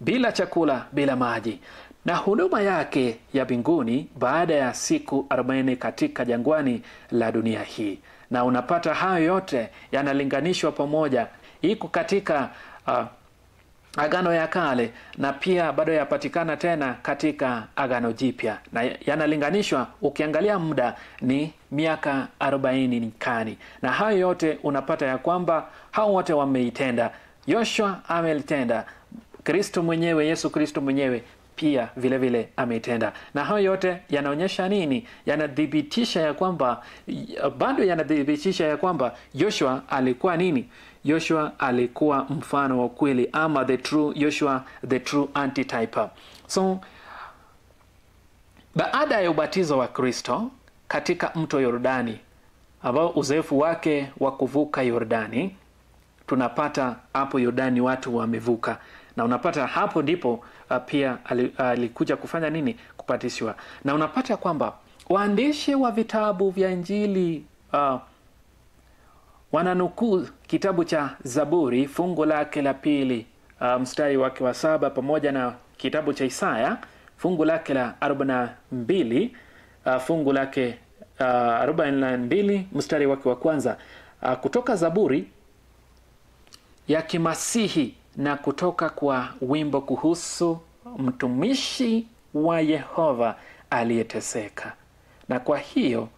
bila chakula, bila maji. Na huduma yake ya mbinguni baada ya siku 40 katika jangwani la dunia hii. Na unapata hayo yote yanalinganishwa pamoja, iko katika Agano ya Kale na pia bado yapatikana tena katika Agano Jipya, na yanalinganishwa. Ukiangalia muda ni miaka 40 nyikani, na hayo yote unapata ya kwamba hao wote wameitenda. Yoshua amelitenda, Kristo mwenyewe, Yesu Kristo mwenyewe pia vile vile ameitenda. Na hayo yote yanaonyesha nini? Yanadhibitisha ya kwamba bado yanadhibitisha ya kwamba Yoshua alikuwa nini? Yoshua alikuwa mfano wa kweli, ama the true Yoshua, the true antitype. So baada ya ubatizo wa Kristo katika mto Yordani, ambao uzoefu wake wa kuvuka Yordani, tunapata hapo Yordani watu wamevuka, na unapata hapo ndipo pia alikuja kufanya nini? Kupatishwa. Na unapata kwamba waandishi wa vitabu vya Injili wananukuu kitabu cha Zaburi fungu lake la 2 mstari wake wa 7 pamoja na kitabu cha Isaya fungu lake la 42 fungu lake 42 mstari wake wa kwanza, kutoka Zaburi ya Kimasihi na kutoka kwa wimbo kuhusu mtumishi wa Yehova aliyeteseka. Na kwa hiyo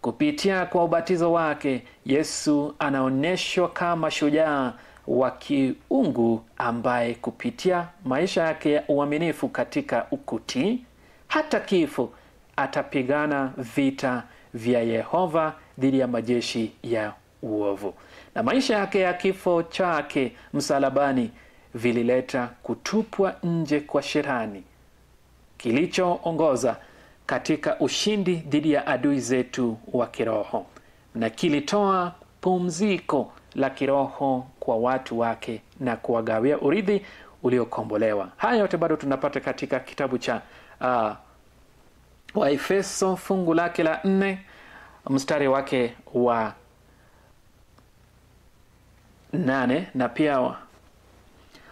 kupitia kwa ubatizo wake Yesu anaonyeshwa kama shujaa wa kiungu ambaye kupitia maisha yake ya uaminifu katika ukutii hata kifo atapigana vita vya Yehova dhidi ya majeshi ya uovu. Na maisha yake ya kifo chake msalabani vilileta kutupwa nje kwa shetani, kilichoongoza katika ushindi dhidi ya adui zetu wa kiroho, na kilitoa pumziko la kiroho kwa watu wake na kuwagawia urithi uliokombolewa. Haya yote bado tunapata katika kitabu cha Waefeso fungu lake la 4 mstari wake wa 8, na pia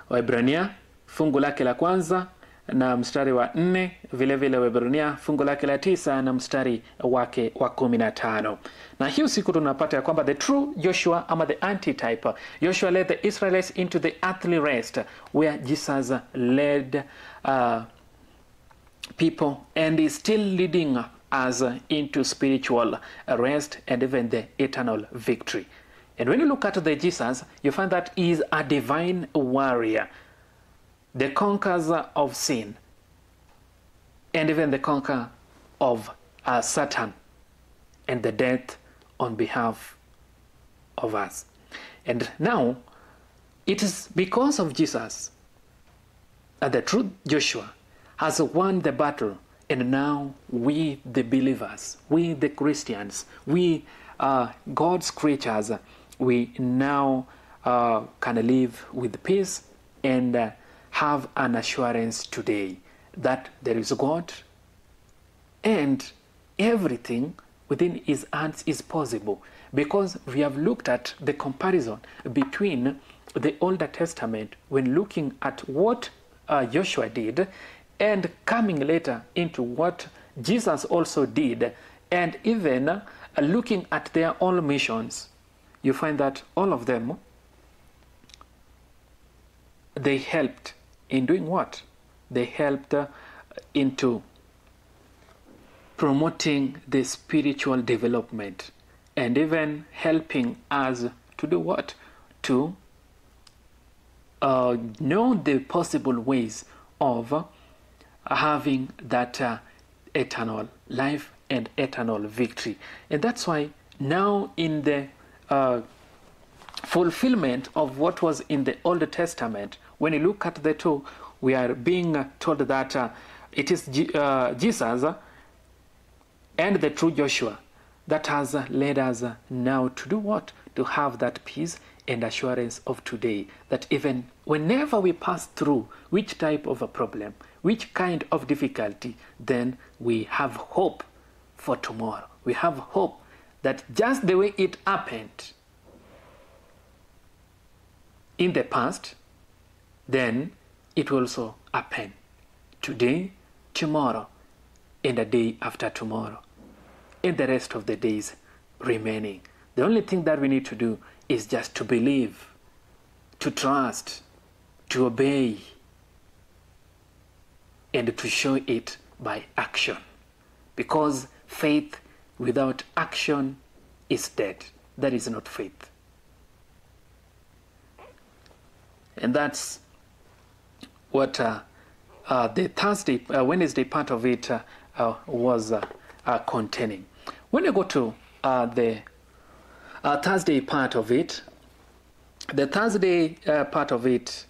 Waebrania fungu lake la kwanza na mstari wa 4, vile vile Waebrania fungu lake la 9 na mstari wake wa 15. Na hiyo siku tunapata ya kwamba the true Joshua ama the antitype Joshua led the Israelites into the earthly rest where Jesus led people and is still leading us into spiritual rest and even the eternal victory. And when you look at the Jesus, you find that he is a divine warrior, the conqueror of sin, and even the conqueror of Satan and the death on behalf of us. And now, it is because of Jesus that the true Joshua has won the battle, and now we the believers, we the Christians, we God's creatures, we now can live with peace and have an assurance today that there is God and everything within his hands is possible, because we have looked at the comparison between the Older Testament when looking at what Joshua did and coming later into what Jesus also did, and even looking at their own missions, you find that all of them, they helped in doing what? They helped into promoting the spiritual development and even helping us to do what? To know the possible ways of having that eternal life and eternal victory. And that's why now in the fulfillment of what was in the Old Testament, when you look at the two, we are being told that it is Jesus and the true Joshua that has led us now to do what? To have that peace and assurance of today, that even whenever we pass through which type of a problem, which kind of difficulty, then we have hope for tomorrow. We have hope that just the way it happened in the past, then it will also happen today, tomorrow, and the day after tomorrow, and the rest of the days remaining. The only thing that we need to do is just to believe, to trust, to obey, and to show it by action. Because faith without action is dead. That is not faith. And that's what the Thursday, Wednesday part of it was containing. When you go to the Thursday part of it, the Thursday part of it,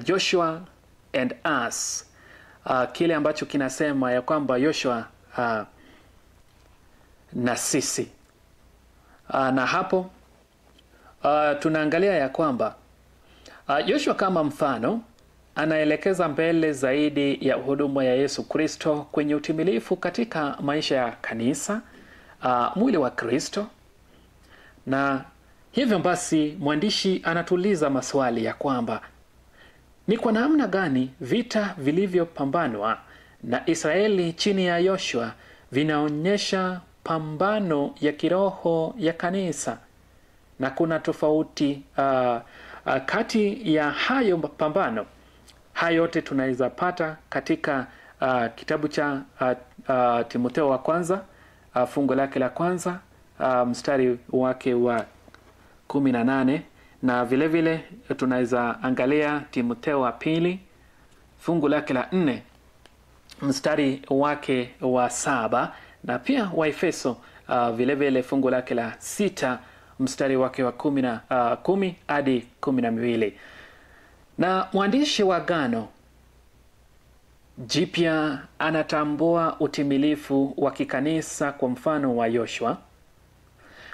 Joshua and us, kile ambacho kinasema ya kwamba Joshua na sisi, na hapo tunaangalia ya kwamba Joshua kama mfano anaelekeza mbele zaidi ya huduma ya Yesu Kristo kwenye utimilifu katika maisha ya kanisa, mwili wa Kristo. Na hivyo basi mwandishi anatuliza maswali ya kwamba ni kwa namna gani vita vilivyopambanwa na Israeli chini ya Joshua vinaonyesha mapambano ya kiroho ya kanisa, na kuna tofauti kati ya hayo mapambano. Hayo yote tunaweza pata katika kitabu cha Timotheo wa kwanza, fungu lake la kwanza, mstari wake wa 18, na vile vile tunaweza angalia Timotheo wa pili fungu lake la 4 mstari wake wa 7, na pia Waefeso vile vile fungu lake la 6 mstari wake wa 10 hadi 12. Na mwandishi wa Agano Jipya anatambua utimilifu wa kikanisa kwa mfano wa Yoshua.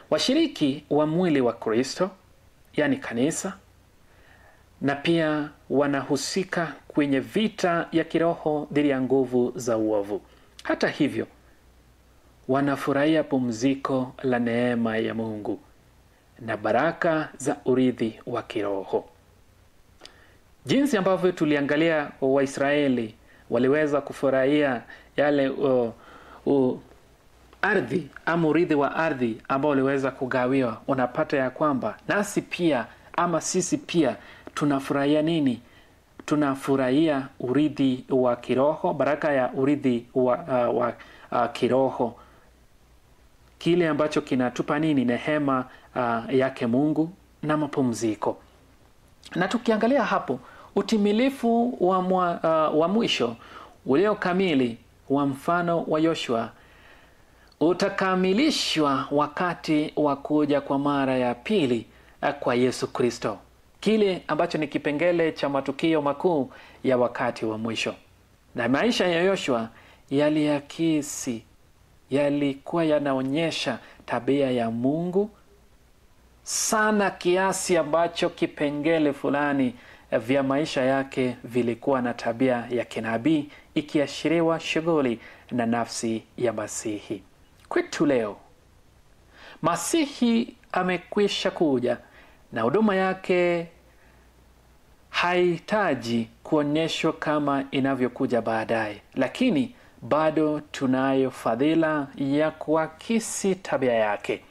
Washiriki wa mwili wa Kristo, yani kanisa, na pia wanahusika kwenye vita ya kiroho dhidi ya nguvu za uovu. Hata hivyo, wanafurahia pumziko la neema ya Mungu na baraka za urithi wa kiroho. Jinsi ambavyo tuliangalia Waisraeli waliweza kufurahia yale ardhi ama urithi wa ardhi ambao uliweza kugawiwa, unapata ya kwamba nasi pia ama sisi pia tunafurahia nini? Tunafurahia urithi wa kiroho, baraka ya urithi wa kiroho, kile ambacho kinatupa nini? Neema yake Mungu na mapumziko. Na tukiangalia hapo utimilifu wa mwisho ulio kamili wa mfano wa Yoshua utakamilishwa wakati wa kuja kwa mara ya pili kwa Yesu Kristo, kile ambacho ni kipengele cha matukio makuu ya wakati wa mwisho. Na maisha ya Yoshua yaliakisi, yalikuwa yanaonyesha tabia ya Mungu sana, kiasi ambacho kipengele fulani vya maisha yake vilikuwa na tabia ya kinabii, ikiashiriwa shughuli na nafsi ya Masihi. Kwetu leo, Masihi amekwisha kuja na huduma yake haihitaji kuonyeshwa kama inavyokuja baadaye, lakini bado tunayo fadhila ya kuakisi tabia yake.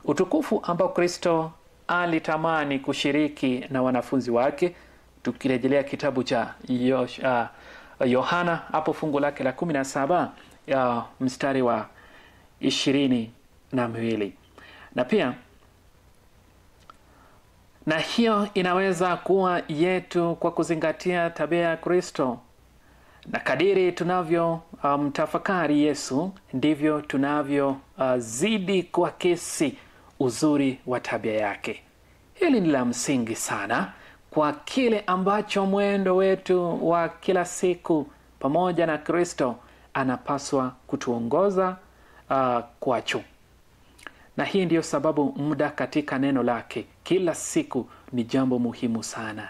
Utukufu ambao Kristo alitamani kushiriki na wanafunzi wake, tukirejelea kitabu cha Yohana hapo fungu lake la 17 mstari wa 22. Na pia na hiyo inaweza kuwa yetu kwa kuzingatia tabia ya Kristo. Na kadiri tunavyo mtafakari Yesu, ndivyo tunavyo zidi kuakisi uzuri wa tabia yake. Hili ni la msingi sana kwa kile ambacho mwendo wetu wa kila siku pamoja na Kristo anapaswa kutuongoza kwacho. Na hii ndiyo sababu muda katika neno lake kila siku ni jambo muhimu sana.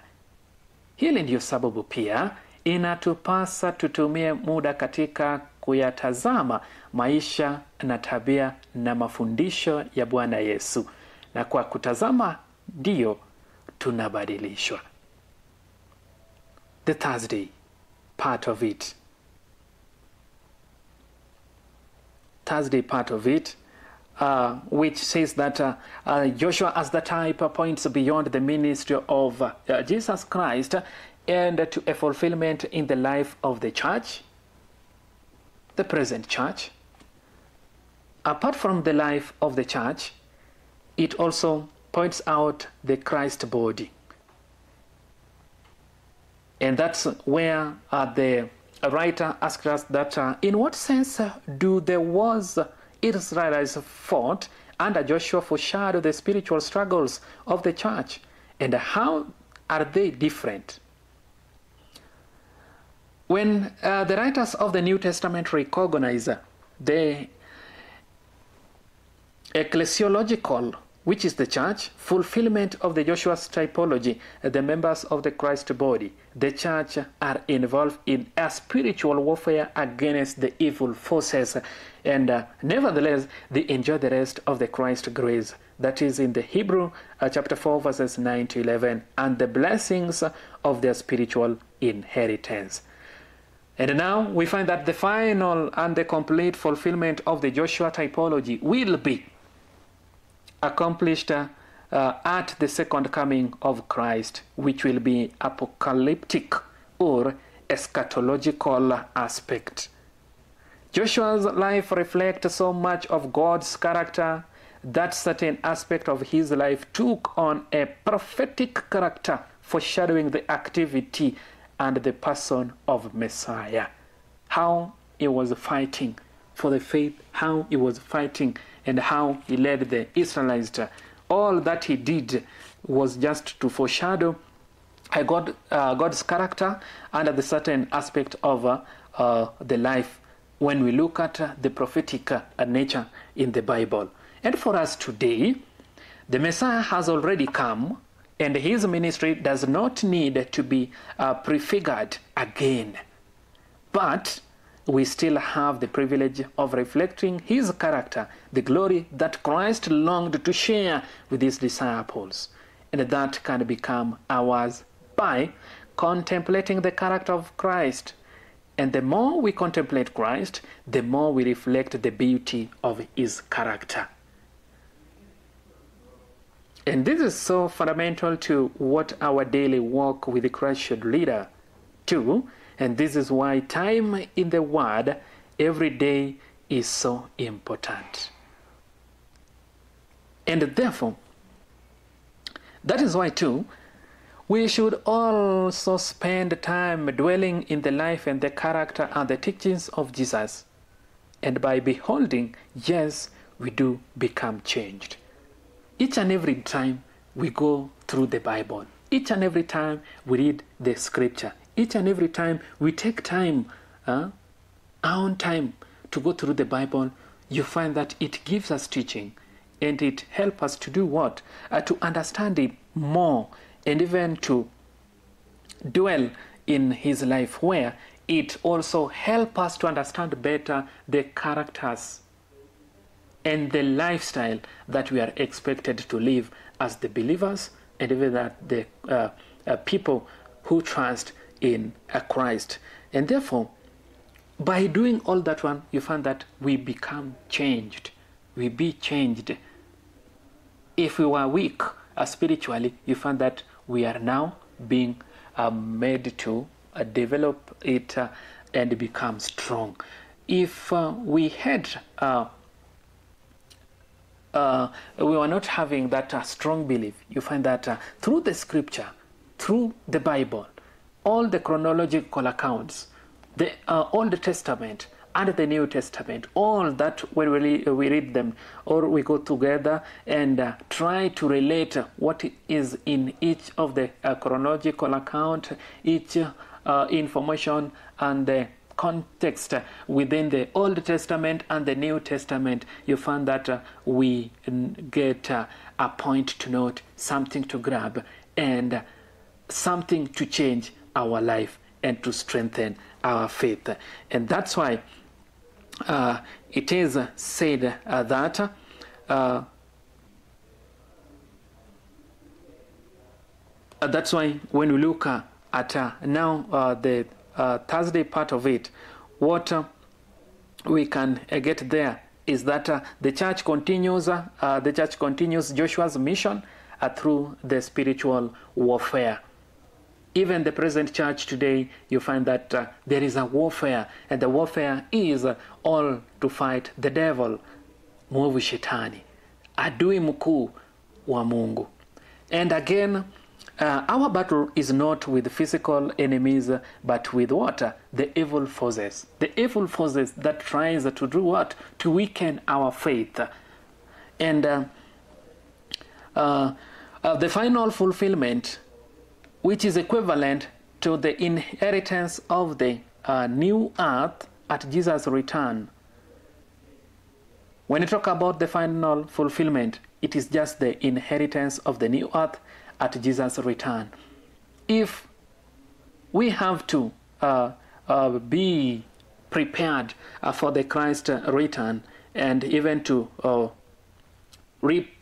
Hili ndiyo sababu pia inatupasa tutumie muda katika kuyatazama maisha na tabia na mafundisho ya Bwana Yesu. Na kwa kutazama ndiyo tunabadilishwa. The Thursday part of it. Thursday part of it, which says that Joshua as the type points beyond the ministry of Jesus Christ and to a fulfillment in the life of the church, the present church. Apart from the life of the church, it also points out the Christ body. And that's where the writer asks us that in what sense do the wars Israelites fought under Joshua foreshadow the spiritual struggles of the church, and how are they different? When the writers of the New Testament recognize the ecclesiological, which is the church, fulfillment of the Joshua's typology, the members of the Christ body, the church, are involved in a spiritual warfare against the evil forces, and nevertheless, they enjoy the rest of the Christ grace. That is in the Hebrew chapter 4, verses 9 to 11, and the blessings of their spiritual inheritance. And now we find that the final and the complete fulfillment of the Joshua typology will be accomplished at the second coming of Christ, which will be apocalyptic or eschatological aspect. Joshua's life reflects so much of God's character that certain aspect of his life took on a prophetic character, foreshadowing the activity and the person of Messiah. How he was fighting for the faith, how he was fighting, and how he led the Israelites. All that he did was just to foreshadow God's character and the certain aspect of the life when we look at the prophetic nature in the Bible. And for us today, the Messiah has already come, and his ministry does not need to be prefigured again. But we still have the privilege of reflecting his character, the glory that Christ longed to share with his disciples. And that can become ours by contemplating the character of Christ. And the more we contemplate Christ, the more we reflect the beauty of his character. And this is so fundamental to what our daily walk with Christ should lead us to. And this is why time in the Word every day is so important. And therefore, that is why too, we should also spend time dwelling in the life and the character and the teachings of Jesus. And by beholding, yes, we do become changed. Each and every time we go through the Bible, each and every time we read the scripture, each and every time we take time, our own time to go through the Bible, you find that it gives us teaching and it helps us to do what? To understand it more and even to dwell in his life, where it also helps us to understand better the characters and the lifestyle that we are expected to live as the believers and even that the people who trust in Christ. And therefore, by doing all that one, you find that we become changed. We be changed. If we were weak spiritually, you find that we are now being made to develop it and become strong. If we had we were not having that strong belief, you find that through the scripture, through the Bible, all the chronological accounts, the Old Testament and the New Testament, all that when we read them or we go together and try to relate what is in each of the chronological account, each information and the context within the Old Testament and the New Testament, you find that we get a point to note, something to grab, and something to change our life and to strengthen our faith. And that's why it is said that that's why when we look at now the Thursday part of it, what we can get there is that the church continues Joshua's mission through the spiritual warfare. Even the present church today, you find that there is a warfare, and the warfare is all to fight the devil, mwovu shetani, adui mkuu wa Mungu. And again, our battle is not with physical enemies, but with what? The evil forces. The evil forces that tries to do what? To weaken our faith. And the final fulfillment, which is equivalent to the inheritance of the new earth at Jesus' return. When you talk about the final fulfillment, it is just the inheritance of the new earth at Jesus' return. If we have to be prepared for the Christ return and even to reap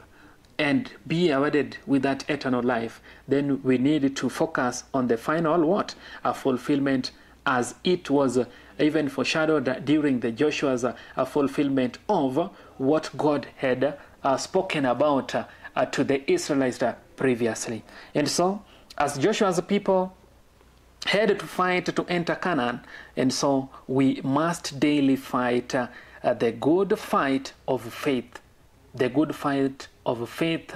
and be awarded with that eternal life, then we need to focus on the final what? A fulfillment as it was even foreshadowed during the Joshua's fulfillment of what God had spoken about to the Israelites previously. And so, as Joshua's people had to fight to enter Canaan, and so we must daily fight the good fight of faith, the good fight of faith,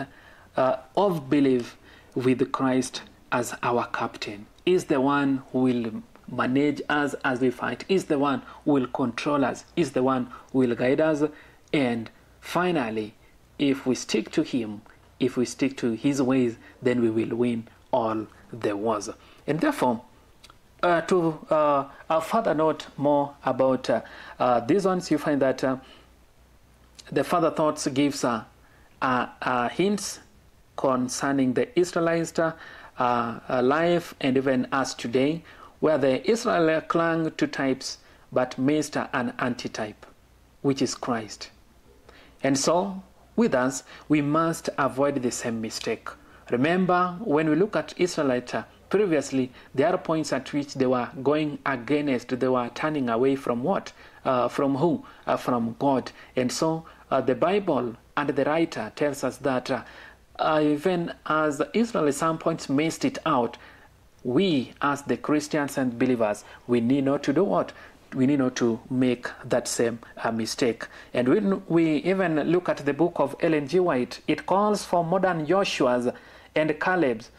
of belief, with Christ as our captain. Is the one who will manage us as we fight, is the one who will control us, is the one who will guide us. And finally, if we stick to him, if we stick to his ways, then we will win all the wars. And therefore, to further note more about these ones, you find that the further thoughts gives hints concerning the Israelites' life and even us today, where the Israel clung to types but missed an antitype, which is Christ. And so, with us, we must avoid the same mistake. Remember, when we look at Israelites previously, there are points at which they were going against, they were turning away from what? From who? From God. And so, the Bible and the writer tells us that even as Israel at some points missed it out, we as the Christians and believers, we need not to do what? We need not to make that same mistake. And when we even look at the book of Ellen G. White, it calls for modern Joshuas and Calebs,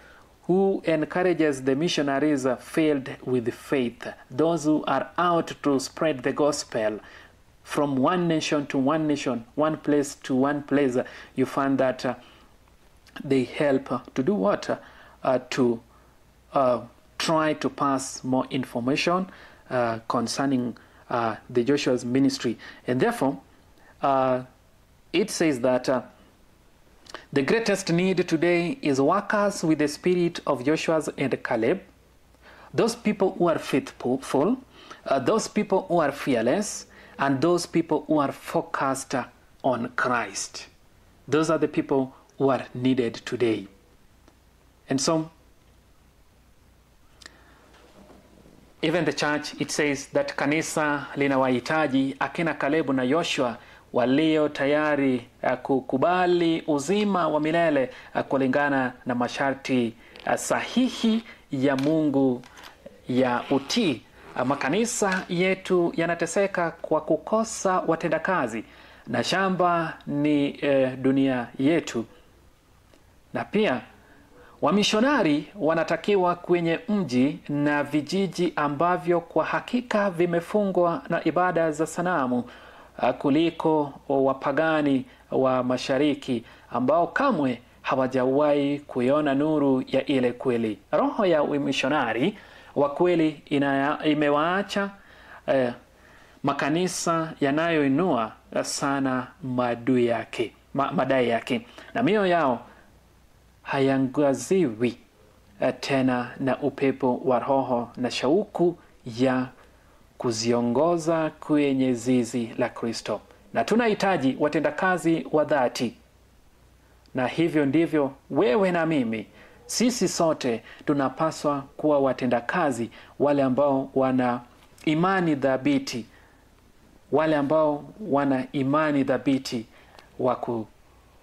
who encourages the missionaries filled with faith, those who are out to spread the gospel from one nation to one nation, one place to one place. You find that they help to do what? To try to pass more information concerning the Joshua's ministry. And therefore, it says that the greatest need today is workers with the spirit of Joshua and Caleb, those people who are faithful, those people who are fearless, and those people who are focused on Christ. Those are the people who are needed today. And so, even the church, it says that kanisa linawahitaji akina Kalebu na Joshua walio tayari kukubali uzima wa milele kulingana na masharti sahihi ya Mungu ya utii. Makanisa yetu yanateseka kwa kukosa watendakazi, na shamba ni dunia yetu. Na pia wamishonari wanatakiwa kwenye mji na vijiji ambavyo kwa hakika vimefungwa na ibada za sanamu kuliko wapagani wa mashariki ambao kamwe hawajawahi kuiona nuru ya ile kweli. Roho ya umishonari wa kweli imewaacha makanisa yanayoinua sana madai yake, madai yake, na mioyo yao hayangaziwi tena na upepo wa roho na shauku ya kuziongoza kwenye zizi la Kristo. Na tunahitaji watendakazi wa dhati. Na hivyo ndivyo wewe na mimi, sisi sote tunapaswa kuwa watendakazi, wale ambao wana imani dhabiti, wale ambao wana imani dhabiti wa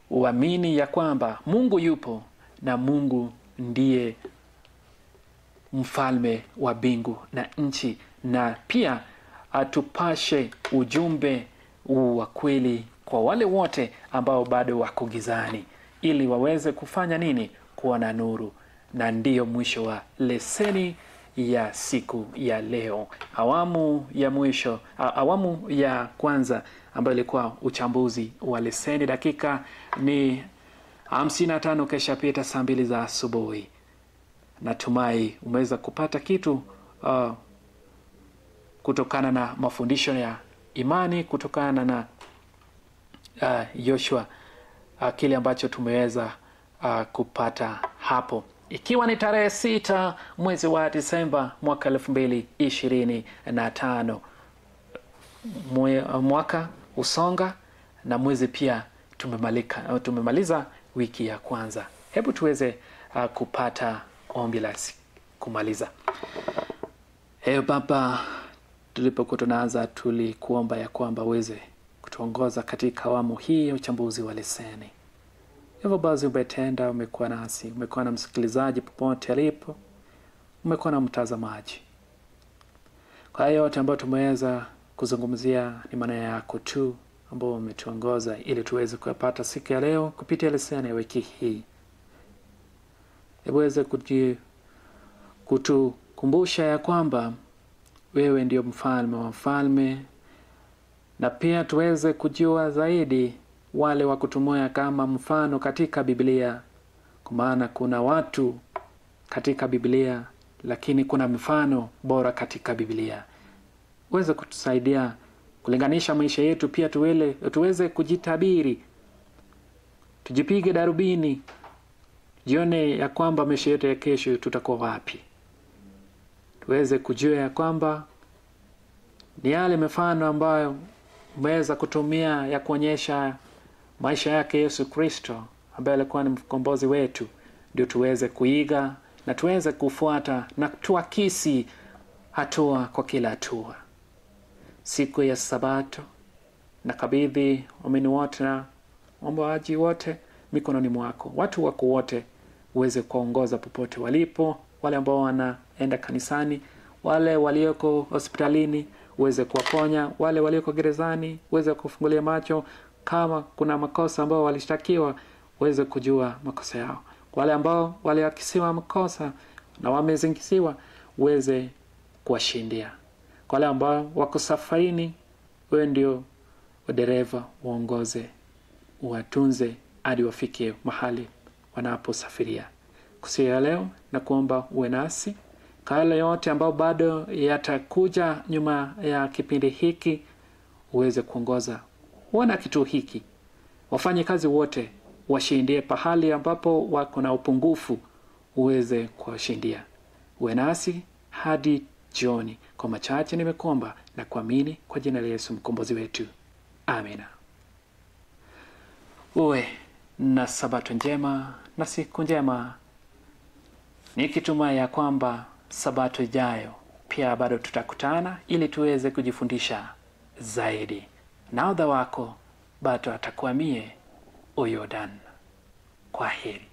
kuamini ya kwamba Mungu yupo na Mungu ndiye mfalme wa mbingu na nchi, na pia atupashe ujumbe wa kweli kwa wale wote ambao bado wako gizani, ili waweze kufanya nini? Kuona nuru. Na ndiyo mwisho wa leseni ya siku ya leo, awamu ya mwisho, awamu ya kwanza ambayo ilikuwa uchambuzi wa leseni. Dakika ni 55 kesha pita saa 2 za asubuhi. Natumai umeweza kupata kitu kutokana na mafundisho ya imani, kutokana na Joshua, kile ambacho tumeweza kupata hapo, ikiwa ni tarehe 6 mwezi wa Disemba mwaka 2025. Mwaka usonga na mwezi pia tumemaliza wiki ya kwanza. Hebu tuweze kupata ombi la kumaliza. Ewe Baba, tulipokuwa tunaanza tulikuomba ya kwamba uweze kutuongoza katika awamu hii ya uchambuzi wa leseni. Hivyo basi umetenda, umekuwa nasi, umekuwa na msikilizaji popote alipo, umekuwa na mtazamaji. Kwa hayo yote ambayo tumeweza kuzungumzia ni maneno yako tu ambao umetuongoza ili tuweze kuyapata siku ya leo kupitia leseni ya wiki hii. Hebu uweze kutukumbusha ya kwamba wewe ndio mfalme wa mfalme, na pia tuweze kujua zaidi wale wa kutumia kama mfano katika Biblia, kwa maana kuna watu katika Biblia lakini kuna mfano bora katika Biblia. Uweze kutusaidia kulinganisha maisha yetu, pia tuweze kujitabiri, tujipige darubini, jione ya kwamba maisha yetu ya kesho tutakuwa wapi. Tuweze kujua ya kwamba ni yale mifano ambayo umeweza kutumia ya kuonyesha maisha yake Yesu Kristo ambaye alikuwa ni mkombozi wetu, ndio tuweze kuiga na tuweze kufuata na tuakisi hatua kwa kila hatua. Siku ya Sabato nakabidhi waumini wote na waombaji wote mikononi mwako, watu wako wote uweze kuwaongoza popote walipo, wale ambao wanaenda kanisani, wale walioko hospitalini uweze kuwaponya, wale walioko gerezani uweze kufungulia macho, kama kuna makosa ambao walishtakiwa uweze kujua makosa yao, wale ambao waliakisiwa makosa na wamezingisiwa uweze kuwashindia, kwa wale ambao wako safarini wewe ndio dereva, uongoze, uwatunze hadi wafike mahali wanaposafiria. Kusikia ya leo na kuomba uwe nasi kwa yale yote ambao bado yatakuja nyuma ya kipindi hiki, uweze kuongoza wana kituo hiki, wafanye kazi wote washindie pahali ambapo wako na upungufu, uweze kuwashindia. Uwe nasi hadi jioni. Kwa machache nimekuomba na kuamini kwa jina la Yesu mkombozi wetu, amina. Uwe na Sabato njema na siku njema, nikitumai ya kwamba Sabato ijayo pia bado tutakutana ili tuweze kujifundisha zaidi. Nahodha wako bado atakuwa mie Oyodan. Kwa heri.